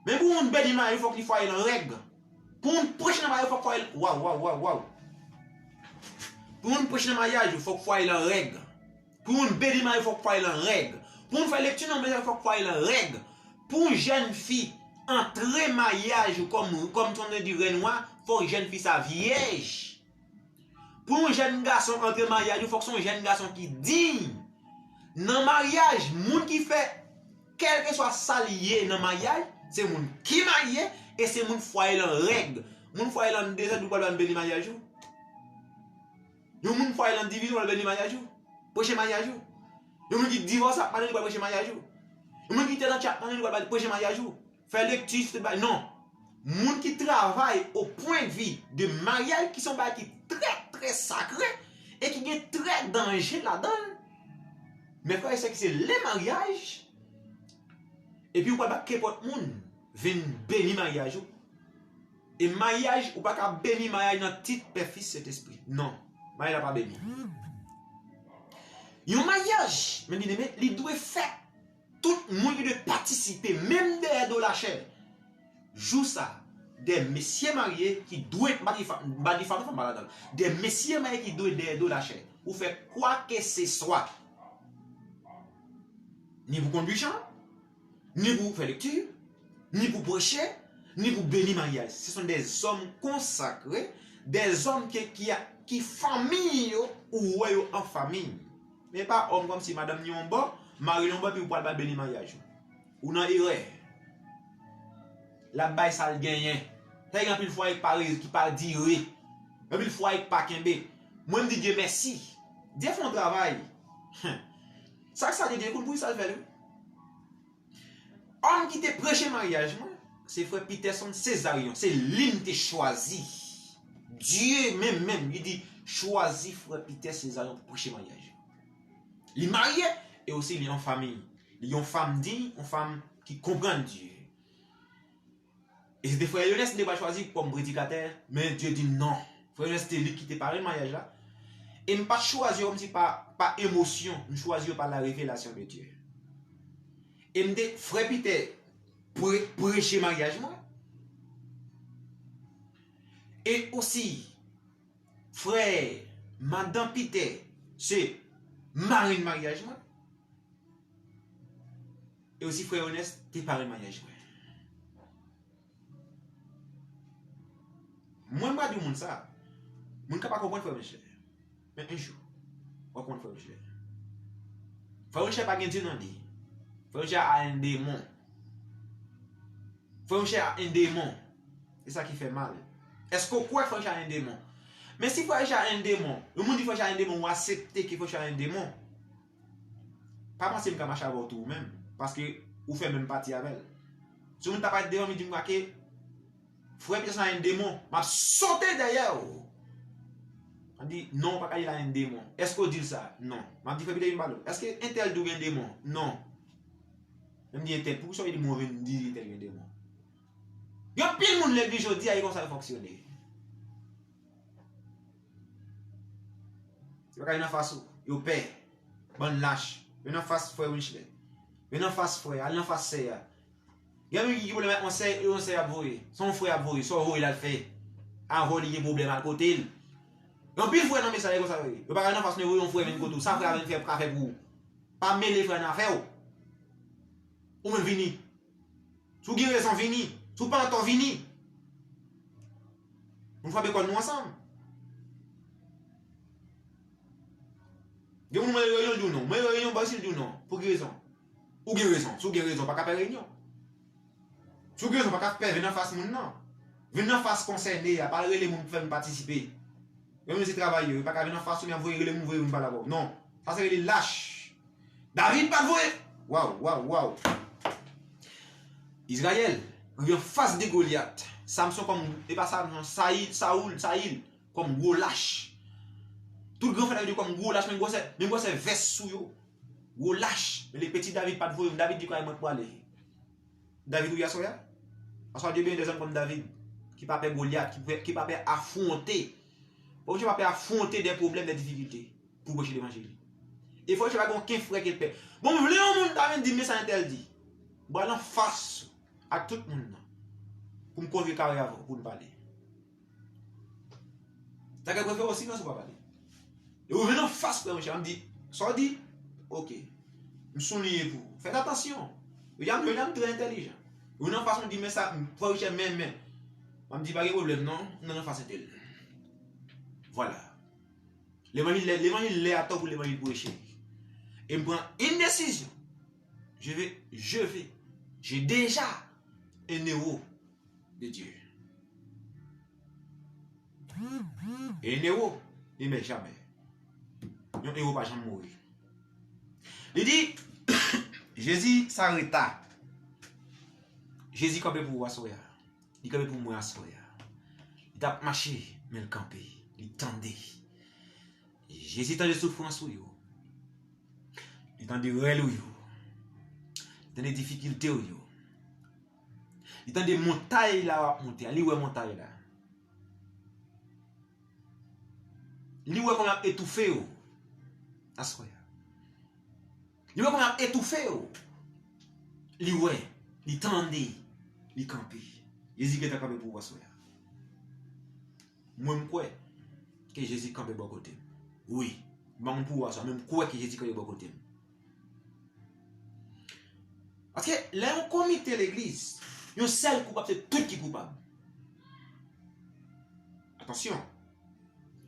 Men pou moun beni maryaj ou, fòk li fwaye l an règ. Pou moun preche nan maryaj ou, fòk fwaye l. Waw, waw, waw, waw. Pou moun preche nan maryaj ou, fòk fwaye l an règ. Pou moun beni maryaj ou, fòk fwaye l an règ. Pou moun fè lekti nan maryaj ou, fòk fwaye l an règ. Pou yon jèn fi antre maryaj ou kòm, kòm, kòm di rèn wa, fòk jèn fi sa vyèj. Pou yon jèn gason antre maryaj ou, fòk se yon jèn gason ki diy. Nan maryaj, moun ki fè kèlkeswa sa l ye nan maryaj, se moun ki marye e se moun fwaye l an règ. Moun fwaye l an dezòd, ou pral beni maryaj ou? Yon moun fwaye l an divizyon, ou pral beni maryaj ou? Preche maryaj ou? Yon moun ki divòse ap madanm li, ou pral preche maryaj ou? Yon moun ki tèt an tchat madanm li, ou pral preche maryaj ou? Fè lekti, tout bagay. Non. Moun ki travay o pwendvi de maryaj, ki se yon bagay ki trè, trè sakre, e ki gen trè danje ladan l. Mè frè e sè, ki se le maryaj, epi ou pral bat kenpòt moun vin beni maryaj ou. E maryaj, ou pa ka beni maryaj nan tit Pè, Fis, Sentespri. Non. Maryaj la pa beni. Yon maryaj, men byeneme, li dwe fèt. Tout moun ki dwe patisipe, menm dèyè do lachè. Jou sa, de mesye marye ki dwe, m pa di fa-, m pa di fanm, fanm pa ladan l. De mesye marye ki dwe dèyè do lachè. Ou fè kwa ke se swa. Ni pou kondui chan, ni pou fè lekti, ni pou preche, ni pou beni maryaj. Ce sont des hommes consacrés, des hommes ki, ki, ki fanmi yo, ou wè yo an fanmi. Men pa òm kòmsi madanm ni yon bò, mari ni yon bò, epi ou pral ba l beni maryaj ou. Ou nan erè. L ap bay sa l genyen. Sa gen anpil fwaye ki pa re-, ki pa dire. Anpil fwaye ki pa kenbe. Mwen, m di Dye mèsi. Dye fè yon travay. Sa k sa Dye, Dye konn pou ki sa l fè l, wi. Òm ki te preche maryaj mwen, se frè Peterson Cesarion. Se li m te chwazi. Dye menm, menm, li di, chwazi frè Peter Cesarion pou preche maryaj yo. Li marye, e osi li an fanmi. Li yon fanm diy, yon fanm ki konprann Dye. E se te frè Ernest m te pral chwazi kòm predikatè, men Dye di m non. Frè Ernest se li ki te parenn maryaj la. E m pa t chwazi yo kòmsi pa, pa emosyon, m chwazi yo pa la revelasyon de Dye. E m te, frè Peter pre-, preche maryaj mwen. E osi, frè, madan Peter se marenn maryaj mwen. E osi frè Ernest te parenn maryaj mwen. Mwen, m pa di moun sa. Moun ka pa konprann, frè Michel. Men yon jou. W ap konn frè Richard. Frè Richard pa gen Dye nan li. Frè Richard a un démon. Frè Richard a un démon. E sa ki fè mal. Èske w kwè frè Richard a un démon? Men si frè Richard a un démon, yon moun di frè Richard a un démon, ou aksepte ke frè Richard a un démon, pa panse m ka mache avè w tou ou menm. Paske ou fè menm pati avè l. Si yon moun ta parèt devan m, li di m, "Kake, frè Peterson a un démon," m ap sote dèyè w. M ap di, "Non, ou pa ka di l a un démon." Èske w di l sa? Non. M ap di, "Frè Peterson, m pale w. Èske entèl di w gen démon?" Non. Lè m di entèl, poukisa w di mwen vin di entèl gen démon? Gen anpil moun legliz jodi a, e konsa yo fonksyone. Yo pa ka vin anfas ou, yo pè. Bann lach. Vin anfas frè Winchley. Vin anfas frè a, al anfas sè a. Gen moun ki gen pwoblèm ak yon sè, e yon sè y ap voye. Se yon frè y ap voye, sa w voye l al fè. Avè w li gen pwoblèm, al kote l. Gen anpil frè nan mesaj la, e konsa yo ye. Yo pa ka vin anfas nou, e voye yon frè vin kote w. Sa frè a vin fè, ka fè pou ou? Pa mele frè nan afè w. Ou menm vini. Si w gen rezon, vini. Si w pa antò, vini. Nou frape kò nou ansanm. Gen moun mwen reyinyon, l di w non. Mwen reyinyon, bò isi, l di w non. Pou ki rezon? Ou gen rezon. Si w gen rezon, pa ka fè reyinyon. Si w gen rezon, pa ka fè, vin anfas moun nan. Vin anfas konsène a, pa rele moun pou fè moun patisipe. Yo menm se travay yo, yo pa ka vin anfas ou, men ap voye rele moun, voye moun pale avè w. Non. Sa se rele lach. David pa t voye. Waw, waw, waw. Izrayèl, rive anfas de Golyat. Samson kòm, e pa Samson, Sayil, Sawoul, Sayil, kòm gwo lach. Tout gran frè David yo kòm gwo lach, men gwosè, men gwosè vès sou yo. Gwo lach. Men le petit David pa t voye, David di, "Kay mwen pou ale." David ou ye aswè a? Aswè a, Dye beni de zòm kòm David, ki pa pè Golyat, ki pè, ki pa pè afwonte. Bon, Bondye pa pè afwonte de pwoblèm, de difikilte pou preche levanjil. E fò Bondye pa gen okenn frè ke l pè. Bon, m vle yon moun ta vin di m, "Men sa entèl di." Mwen al anfas ak tout moun nan pou m koze kare avè w, pou n pale. Sa ka prefere w silans ou pa pale. E ou vin anfas frè Richard, m di, "Sa w di?" Oke. M souliye pou ou. Fèt atansyon. Yo di a m, yo di a m trè entèlijan. Ou vin anfas mwen di, "Men sa, frè Richard, men, men." M di, "Pa gen pwoblèm, non. M nan anfas entèl." Vwala. Levanjil lè, levanjil lè a tan pou levanjil preche. E m pran une décision. Je vais, je vais. J'ai déjà un héros de Dieu. E un héros ne meurt jamais. Yon ewo pa janm mouri. Li di, Jezi s'arrêta. Jezi kanpe pou ou aswè a. Li kanpe pou mwen aswè a. Li t ap mache, men l kanpe. Li tande. Jezi tande soufrans ou yo. Li tande rèl ou yo. Li tande difikilte w yo. Li tande montay la w ap monte a. Li wè montay la. Li wè kòman y ap etoufe w aswè a. Li wè kòman y ap etoufe w. Li wè, li tande, li kanpe. Jezi gentan kanpe pou ou aswè a. Mwen, m kwè ke Jezi kanpe bò kote m. Wi, m pa konn pou ou aswè a, men m kwè ke Jezi kanpe bò kote m. Paske lè yon komite legliz, yon sèl koupab, se tout ki koupab. Atansyon.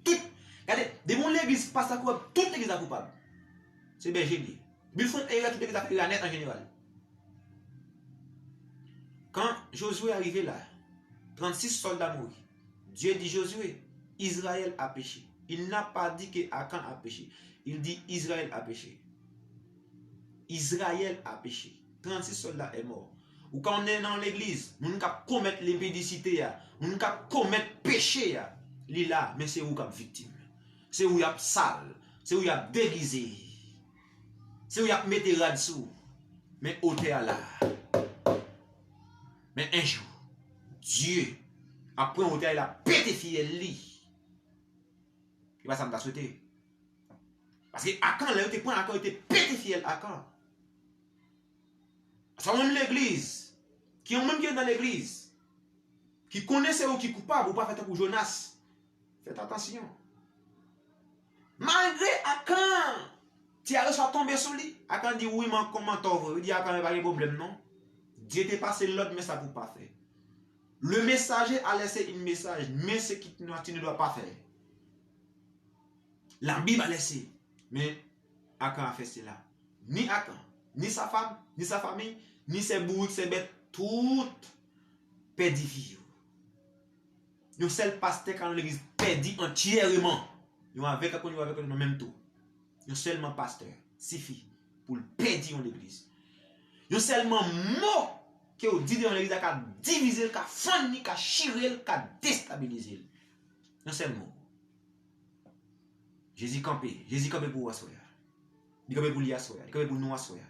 Tout. Gade, depi yon legliz pastè koupab, tout legliz la koupab. Se bèje li ye. Bib fè erè, tout legliz la fè erè nèt an jeneral. Kan Jozye rive la, trannsis sòlda mouri. Dye di Jozye, Izrayèl a peche. Il n'a pas dit que Akan a péché. Il dit Israël a péché. Israël a péché. Trannsis sòlda è mò. Ou ka nan legliz, moun k ap komèt lenpidisite a, moun k ap komèt peche a, li la, men se ou k ap viktim. Se ou y ap sal, se ou y ap degize, se ou y ap mete rad sou. Men otè a la. Men un jour, Dye ap pran otè a, l ap pete fyèl li. E pa sa m ta swete. Paske Akan, lè yo te pran Akan, yo te pete fyèl Akan. Sa yon legliz, ki yon moun ki nan legliz, ki konnen se ou ki koupab, ou pa fè tankou Jonas. Fèt atansyon. Malgre Akan, ti areswa tonbe sou li, Akan di, "Wi, man, kòman tò vre?" Li di, "Akan, pa gen pwoblèm, non. Dye te pase lòd, men sa pou pa fè." Le messager a laissé un message, mais ce que tu ne dois pas faire. La Bible a laissé. Men, Akan a fè sila. Ni Akan, ni sa fanm, ni sa fanmi, ni sè bourik, sè bèt, tout pèdi vi yo. Yon sèl pastè ka nan legliz pèdi antyèman. Yon avèg k ap kondui, yon avèg k ap kondui nan menm tou. Yon sèlman pastè sifi pou l pèdi yon legliz. Yon sèlman mo ke w di devan legliz la ka divize l, ka fann li, ka chire l, ka destabilize l. Yon sèl mo. Jezi kanpe. Jezi kanpe pou ou aswè a. Li kanpe pou li aswè a. Li kanpe pou nou aswè a.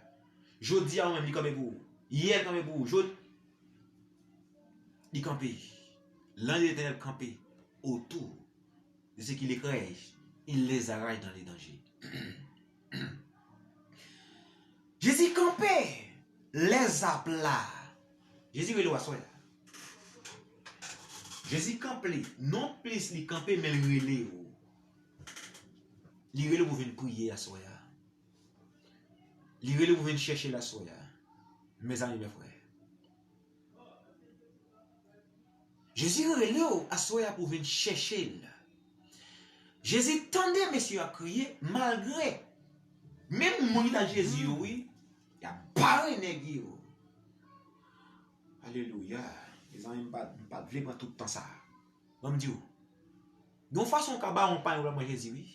Jodi a ou menm, li kanpe pou ou. Yè, li kanpe pou ou. Jodi, li kanpe. L'ange de l'Éternel kanpe autour de ceux qui le craignent, il les arrache dans les dangers. Jezi kanpe lèzapla. Jezi rele w aswè a. Jezi kanpe, non plis li kanpe, men li rele w. Li rele w pou vin priye aswè a. Li rele w pou vin chèche l aswè a. Mezanmi, mè frè. Jezi rele w aswè a pou vin chèche l. Jezi tande mesye yo ap kriye, malgre menm moun ki t ak Jezi yo, wi, y ap bare nèg yo. Alelouya. Mezanmi, m pa, m pa t vle pran tout tan sa a. Ban m di w. Gen yon fason w ka bare yon payen pou w pran Jezi, wi.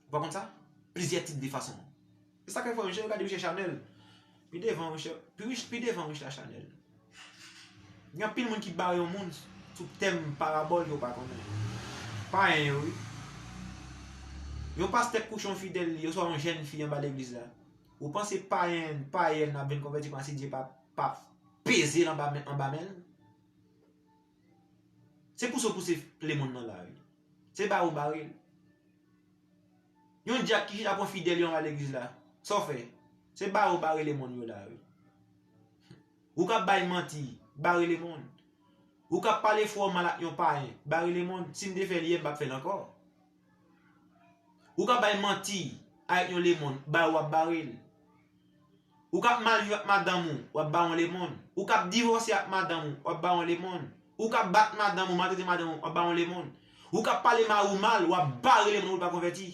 Ou pa konn sa? Plizyè tip de fason. Se sa k fè, frè, Richard, gade Richard Chanel. Pi devan, Richard, pi, pi devan, Richard Chanel. Gen anpil moun ki bare yon moun sou tèm parabòl ke w pa konnen. Payen yo, wi. Yon pastè k kouche yon fidèl li, oswa yon jèn fi anba legliz la. Ou panse payen, payèn ap vin konvèti kòman si Dye pa, pa peze l anba men, anba men l? Se pouse w pouse lemonn nan la, wi. Se bare w bare l. Yon dyak ki chita pran fidèl yo anba legliz la, sa w fè? Se bare w bare lemonn yo la, wi. Ou k ap bay manti, bare lemonn. Ou k ap pale fò mal ak yon payen, bare lemonn. Si m te fè l yè, m p ap fè l ankò. Ou k ap bay manti avèk yon lemonn, bare w ap bare l. Ou k ap mal viv ak madanm ou, w ap ba yon lemonn. Ou k ap divòse ak madanm ou, w ap ba yon lemonn. Ou k ap bat madanm ou, maltrete madanm ou, w ap ba yon lemonn. Ou k ap pale mari w mal, w ap bare lemonn pou l pa konvèti.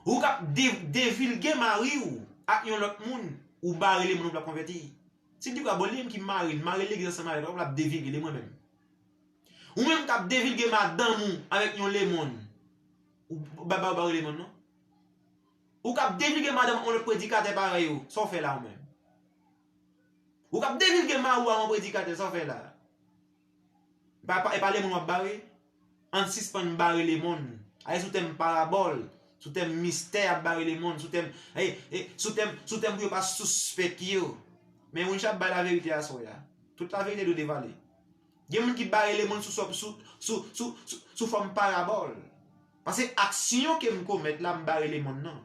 Ou k ap de-, devilge mari w ak yon lòt moun, ou bare lemonn pou l pa konvèti. Si l di w, "Bon, li menm ki mari l, mari l legliz ansanm avè l, l ap devilge, li mwen menm." Ou menm k ap devilge madanm ou avèk yon lemonn, ou ba, ba, ba, bare lemonn, non? Ou k ap devilge madanm yon lòt predikatè parèy ou, sa w fè la ou menm? Ou k ap devilge mari w a yon predikatè, sa w fè la? E pa, e pa lemonn w ap bare? Ann sispann bare lemonn. Ale sou tèm parabòl, sou tèm mistè ap bare lemonn, sou tèm, e, e, sou tèm, sou tèm pou yo pa sispèk yo. Men Richard bay laverite aswè a. Tout laverite dwe devale. Gen moun ki bare lemonn sou, sou, sou, sou, sou, sou, sou fòm parabòl. Paske aksyon ke m komèt la, m bare lemonn nan.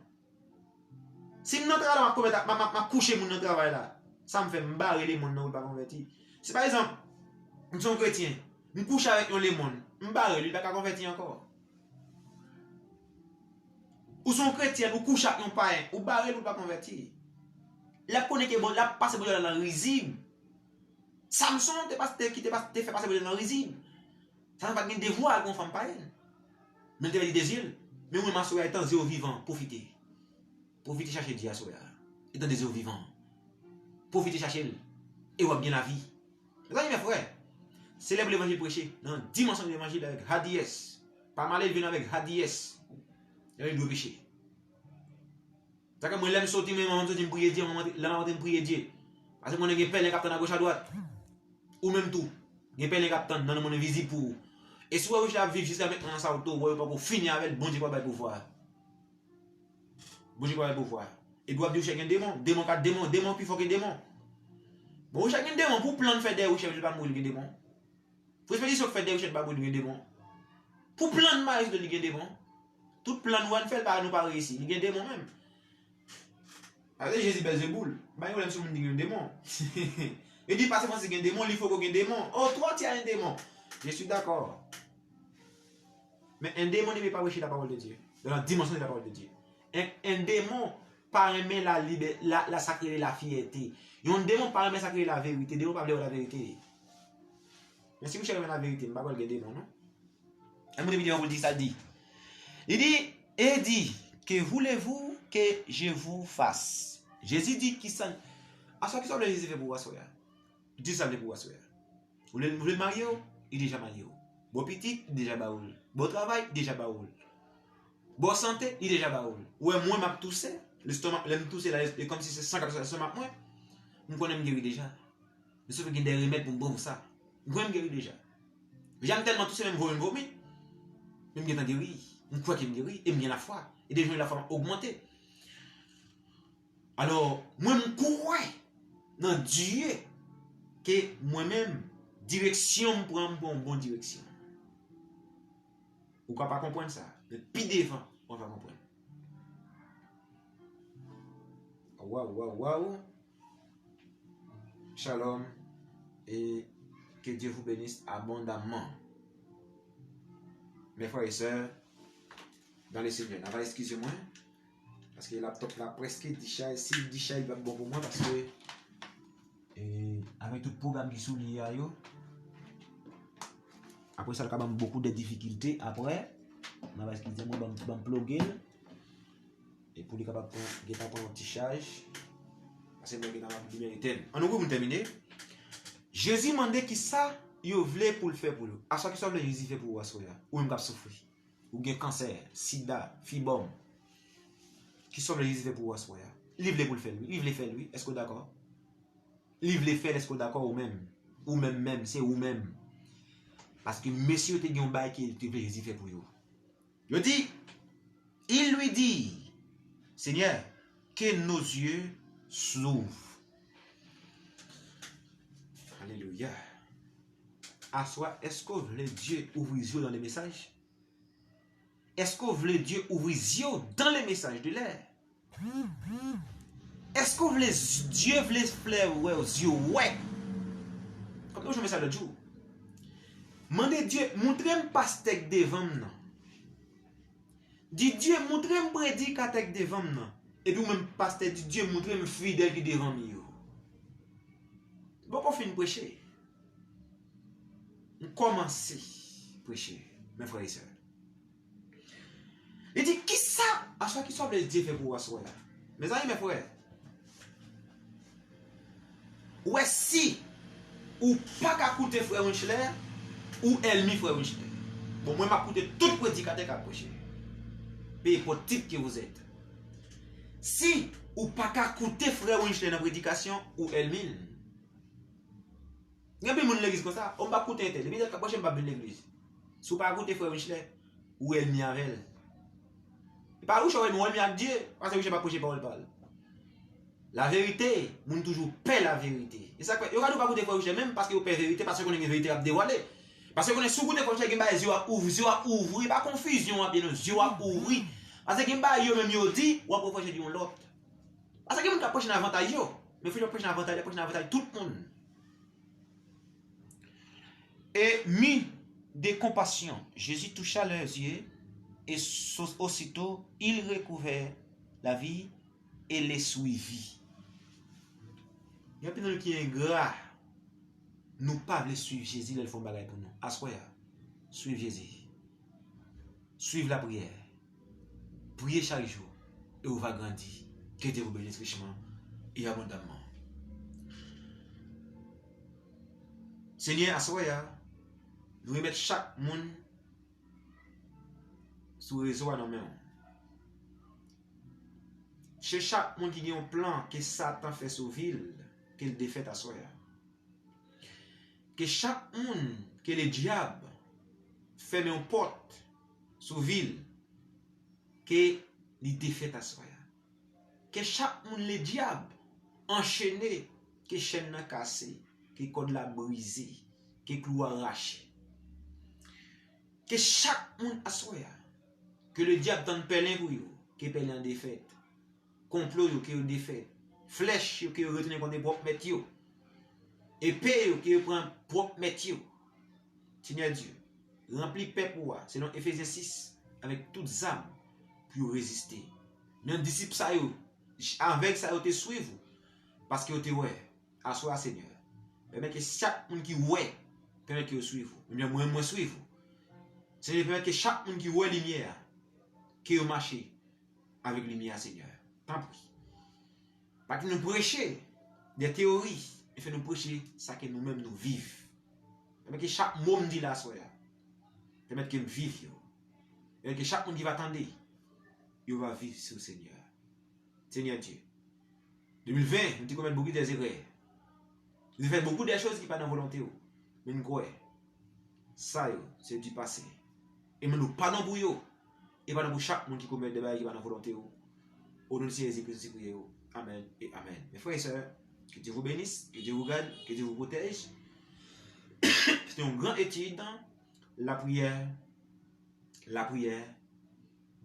Si m nan travay la, m ap komèt, m ap, m ap, m ap kouche moun nan travay la, sa m fè, m bare lemonn nan pou l pa konvèti. Si pa egzanp, m se yon kretyen, m kouche avèk yon lemonn, m bare l, li pa ka konvèti ankò. Ou se yon kretyèn, ou kouche ak yon payen, ou bare l pou l pa konvèti. L ap konnen ke bon, l ap pase Bondye nan rizib. Samson te pas-, te, ki te pas-, te fè pase Bondye nan rizib. Samson pa t gen devwa al gen yon fanm payèn. Men l te vle li dezye l. Men ou menm aswè a, etan zye w vivan, pwofite. Pwofite chache Dye aswè a. Etan zye w vivan. Pwofite chache l. E w ap gen lavi. Mezanmi, mè frè, selèbre levanjil preche nan dimansyon levanjil avèk hadiyès. Pa mal elve nou avèk hadiyès. Evanjil dwe preche. Sa ke mwen, lè m soti, mwen, mwen soti, m priye Dye, mwen, lè m antre, m priye Dye. Paske mwen gen pèlen k ap tann agoch adwat. Ou menm tou, gen pèlen k ap tann nan yon mond envizib pou ou. E si w wè Richard ap viv jiska mentnan nan sa w tou, w wè yo poko fini avè l, Bondye pral bay pouvwa. Bondye pral bay pouvwa. Epi w ap di Richard gen demon, demon ka demon, demon pi fò ke demon. Bon, Richard gen demon, pou plan fè dèyè Richard, Richard pa mouri, li gen demon. Pou ekspedisyon k fè dèyè Richard pa mouri, li gen demon. Pou plan mari sou li gen demon. Tout plan nou ann fè l pa nou pa reyisi, li gen demon menm. Sa vle di Jezi Bèlzeboul. M pa gen pwoblèm si yon moun di gen demon. Yo di pastè Francis gen demon, li foko gen demon. Oh, toi, tu as un démon. Je suis d'accord. Men un démon ne peut pas prêcher la parole de Dieu. Dans la dimension de la parole de Dieu. Un, un démon pa renmen la libè-, la, la sa k rele lafyète. Yon demon pa renmen sa k rele laverite. Demon pa vle wè laverite. Men si Richard renmen laverite, m pa kwè l gen demon, non. Ann moute videyo a pou l di sa l di. Li di, e di, Que voulez-vous que je vous fasse? Jésus dit, kisa, aswè, kisa w vle Jezi fè pou ou aswè a? Di sa l vle pou ou aswè a. Ou vle, ou vle l marye w? Li deja marye w. Ba w pitit? Li deja ba ou l. Ba w travay? Li deja ba ou l. Ba w sante? Li deja ba ou l. Ou wè mwen m ap touse, lestoma, lè m touse la, e kòmsi se san k ap soti nan lestomak mwen. M konnen m geri deja. Men sèlman gen de remèd pou m pran pou sa. M kwè m geri deja. Deja m tèlman touse, menm vomi m vomi. Men m gentan geri. M kwè ke m geri e m gen lafwa. E de jou an jou lafwa m ap ogmante. Alò, mwen m kwè nan Dye ke mwen menm, direksyon m pran, m pran yon bon direksyon. Ou ka pa konprann sa, men pi devan, ou va konprann. Waw, waw, waw. Shalom et que Dieu vous bénisse abondamment. Mes frères et sœurs dans le Seigneur, n ap eskize mwen, paske laptop la prèske dichay. Si l dichay, li p ap bon pou mwen, paske, e, avèk tout pwogram ki sou li a yo, apre sa, l ka ban m beaucoup de difficultés apre. N ap eskize mwen, ban m, ban m ploge l. E pou li kapab pran, gentan pran yon ti chaj. Paske mwen gentan ap limyè etèn. Ann ouvri pou n tèmine. Jezi mande kisa yo vle pou l fè pou yo. Aswè, kisa w vle Jezi fè pou ou aswè a? Ou menm k ap soufri. Ou gen kansè, sida, fibòm. Kisa w vle Jezi fè pou ou aswè a? Li vle pou l fè l, wi. Li vle fè l, wi. Èske w dakò? Li vle fè l, èske w dakò ou menm? Ou menm menm, se ou menm. Paske mesye yo te gen yon bagay ke yo te vle Jezi fè pou yo. Yo di, il lui dit, Seigneur, que nos yeux s'ouvrent. Alelouya. Aswè, èske w vle Dye ouvri zye w dans le message? Èske w vle Dye ouvri zye w dans le message de l'air? Èske w vle z-, Dye vle fè w wè zye w wè? Kòm nou jwenn mesaj lòt jou. Mande Dye, montre m pastè k devan m nan. Di Dye, montre m predikatè k devan m nan. Epi ou menm pastè di Dye, montre m fidèl ki devan m yo. M poko fin preche. M kòmanse preche, mes frères et sœurs. Li di, kisa, aswè, kisa w vle Dye fè pou ou aswè a? Mezanmi, mes frères, ou wè, si ou pa ka koute frè Winchler, ou ènmi frè Winchler. Bon, mwen, m ap koute tout predikatè k ap preche. Peu importe type que vous êtes. Si ou pa ka koute frè Winchler nan predikasyon, ou ènmi l. Gen anpil moun legliz konsa, o m p ap koute entèl. Depi entèl k ap preche, m p ap vin legliz. Si w pa koute frè Winchler, ou ènmi avè l. E pa Winchler w ènmi, w ènmi ak Dye, paske Winchler p ap preche pawòl pa l. Laverite, moun toujou pè laverite. E sa k fè, yo ka di w pa koute frè Winchler menm, paske yo pè verite, paske yo konnen gen verite k ap devwale. Paske yo konnen si w koute frè Winchler, gen bagay zye w ap ouvri, zye w ap ouvri, e pa konfizyon w ap ye non, zye w ap ouvri. Paske gen bagay yo menm yo di, w ap wè frè Winchler di yon lòt. Paske gen moun k ap preche nan avantaj yo, men frè Winchler p ap preche nan avantaj, l ap preche nan avantaj tout moun. Et mis de compassion, Jésus toucha leurs yeux, et so-, aussitôt ils recouvrirent la vue et le suivirent. Gen anpil nan nou ki engra, nou pa vle swiv Jezi lè l fè yon bagay pou nou. Aswè a, swiv Jezi. Swiv lapriyè. Priye chak jou, et vous va grandir. Que Dieu vous bénisse richement et abondamment. Senyè, aswè a, nou remèt chak moun sou rezo a nan men w. Se chak moun ki gen yon plan ke Satan fè sou vi l, ke l defèt aswè a. Ke chak moun ke ledyab fèmen yon pòt sou vi l, ke li defèt aswè a. Ke chak moun ledyab anchene, ke chèn nan kase, ke kòd la brize, ke klou a rache. Ke chak moun aswè a, ke ledyab tann pèlen pou yo, ke pèlen an defèt. Konplo yo, ke yo defèt. Flèch yo, ke yo retounen kont pwòp mèt yo. Epe yo, ke yo pran pwòp mèt yo. Senyè Dye, ranpli pèp ou a, selon Efezyen sis, avèk tout zam pou yo reziste. Men disip sa yo, avèg sa yo te swiv ou, paske yo te wè. Aswè a, Senyè, pèmèt ke chak moun ki wè, pèmèt ke yo swiv ou. Ebyen, mwen, mwen swiv ou. Senyè, pèmèt ke chak moun ki wè limyè a, ke yo mache avèk limyè a, Senyè. Tanpri. Pa kite nou preche de teyori, men fè nou preche sa ke nou menm nou viv. Pèmèt ke chak mo m di la aswè a, pèmèt ke m viv yo. Pèmèt ke chak moun ki va tande, yo va viv sou Senyè. Senyè Dye, de mil ven, nou te komèt beaucoup des erreurs. Nou te fè beaucoup de choses ki pa nan volonte w. Men n kwè, sa yo, se du passé. E nou padon pou yo. E padon pou chak moun ki komèt de bagay ki pa nan volonte w. O non de Senyè Jezi Kris, nou priye w. Amèn e amèn. Mes frères et sœurs, que Dieu vous bénisse, que Dieu vous garde, que Dieu vous protège. Se te yon gran etid, lapriyè, lapriyè,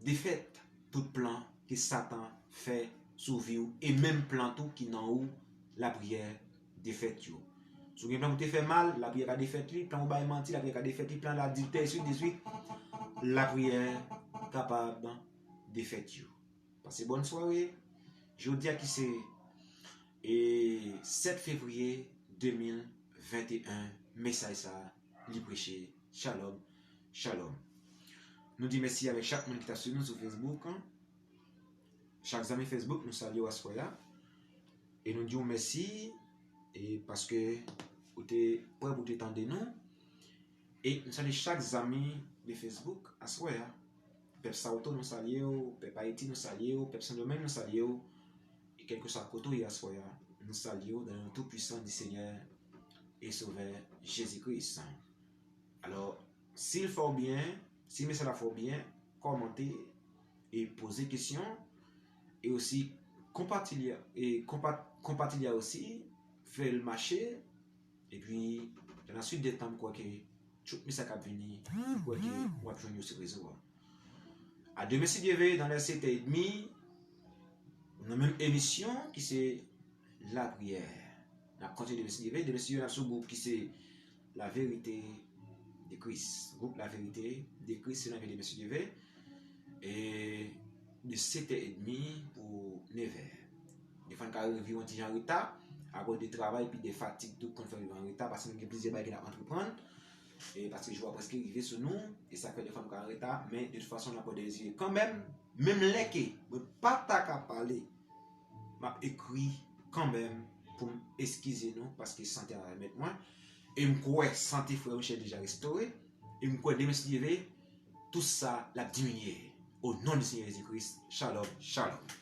defèt tout plan ke Satan fè sou vi w, e menm plan tou ki nan ou, lapriyè defèt yo. Si w gen plan pou te fè mal, lapriyè ka defèt li, plan pou bay manti, lapriyè ka defèt li, plan ladiltè, ensi de suite, lapriyè kapab defèt yo. Pase bòn sware. Jodi a ki se, e, sèt fevriye de mil venteyen, mesaj sa a, li preche. Shalom, shalom. Nou di mèsi avèk chak moun ki ta swiv nou sou Facebook, an. Chak zanmi Facebook, nou salye w aswè a. E nou di w mèsi, e paske ou te prè pou te tande nou. E nou salye chak zanmi de Facebook aswè a. Pèp Saoto, nou salye w. Pèp Ayiti, nou salye w. Pèp Sendomeng, nou salye w. E kèlkeswa kote w ye aswè a, nou salye w dans le nom tout puissant du Seigneur et Sauveur Jésus-Christ. Alò, si l fè w byen, si mesaj la fè w byen, kòmante e poze kesyon, e osi konpatilye, e konpa-, konpatilye osi, fè l mache, epi, dans la suite des temps, m kwè ke tout mesaj k ap vini, m kwè ke w ap jwenn yo sou rezo a. A demen si Dye ve, dans les sept et demi, nan menm emisyon ki se lapriyè. N ap kontinye demen si Dye ve. Demen si Dye ve, n ap sou gwoup ki se La Vérité de Christ. Gwoup La Vérité de Christ, se nan demen si Dye ve. E de sèt è edmi pou nèv è. Defwa n ka rive yon ti jan reta, akoz de travay, epi de fatig tou, k konn fè rive an reta, paske nou gen plizyè bagay ke n ap antreprann. E paske jou a prèske rive sou nou, e sa k fè defwa nou ka an reta, men de tout fason, n ap dezire kanmenm, menm lè ke mwen pa ta ka pale, m ap ekri kanmenm pou m eskize nou, paske sante a remèt mwen. E m kwè sante frè Michel deja restore, e m kwè demen si Dye ve, tout sa l ap diminye. O non de Senyè Jezi Kris, shalom, shalom.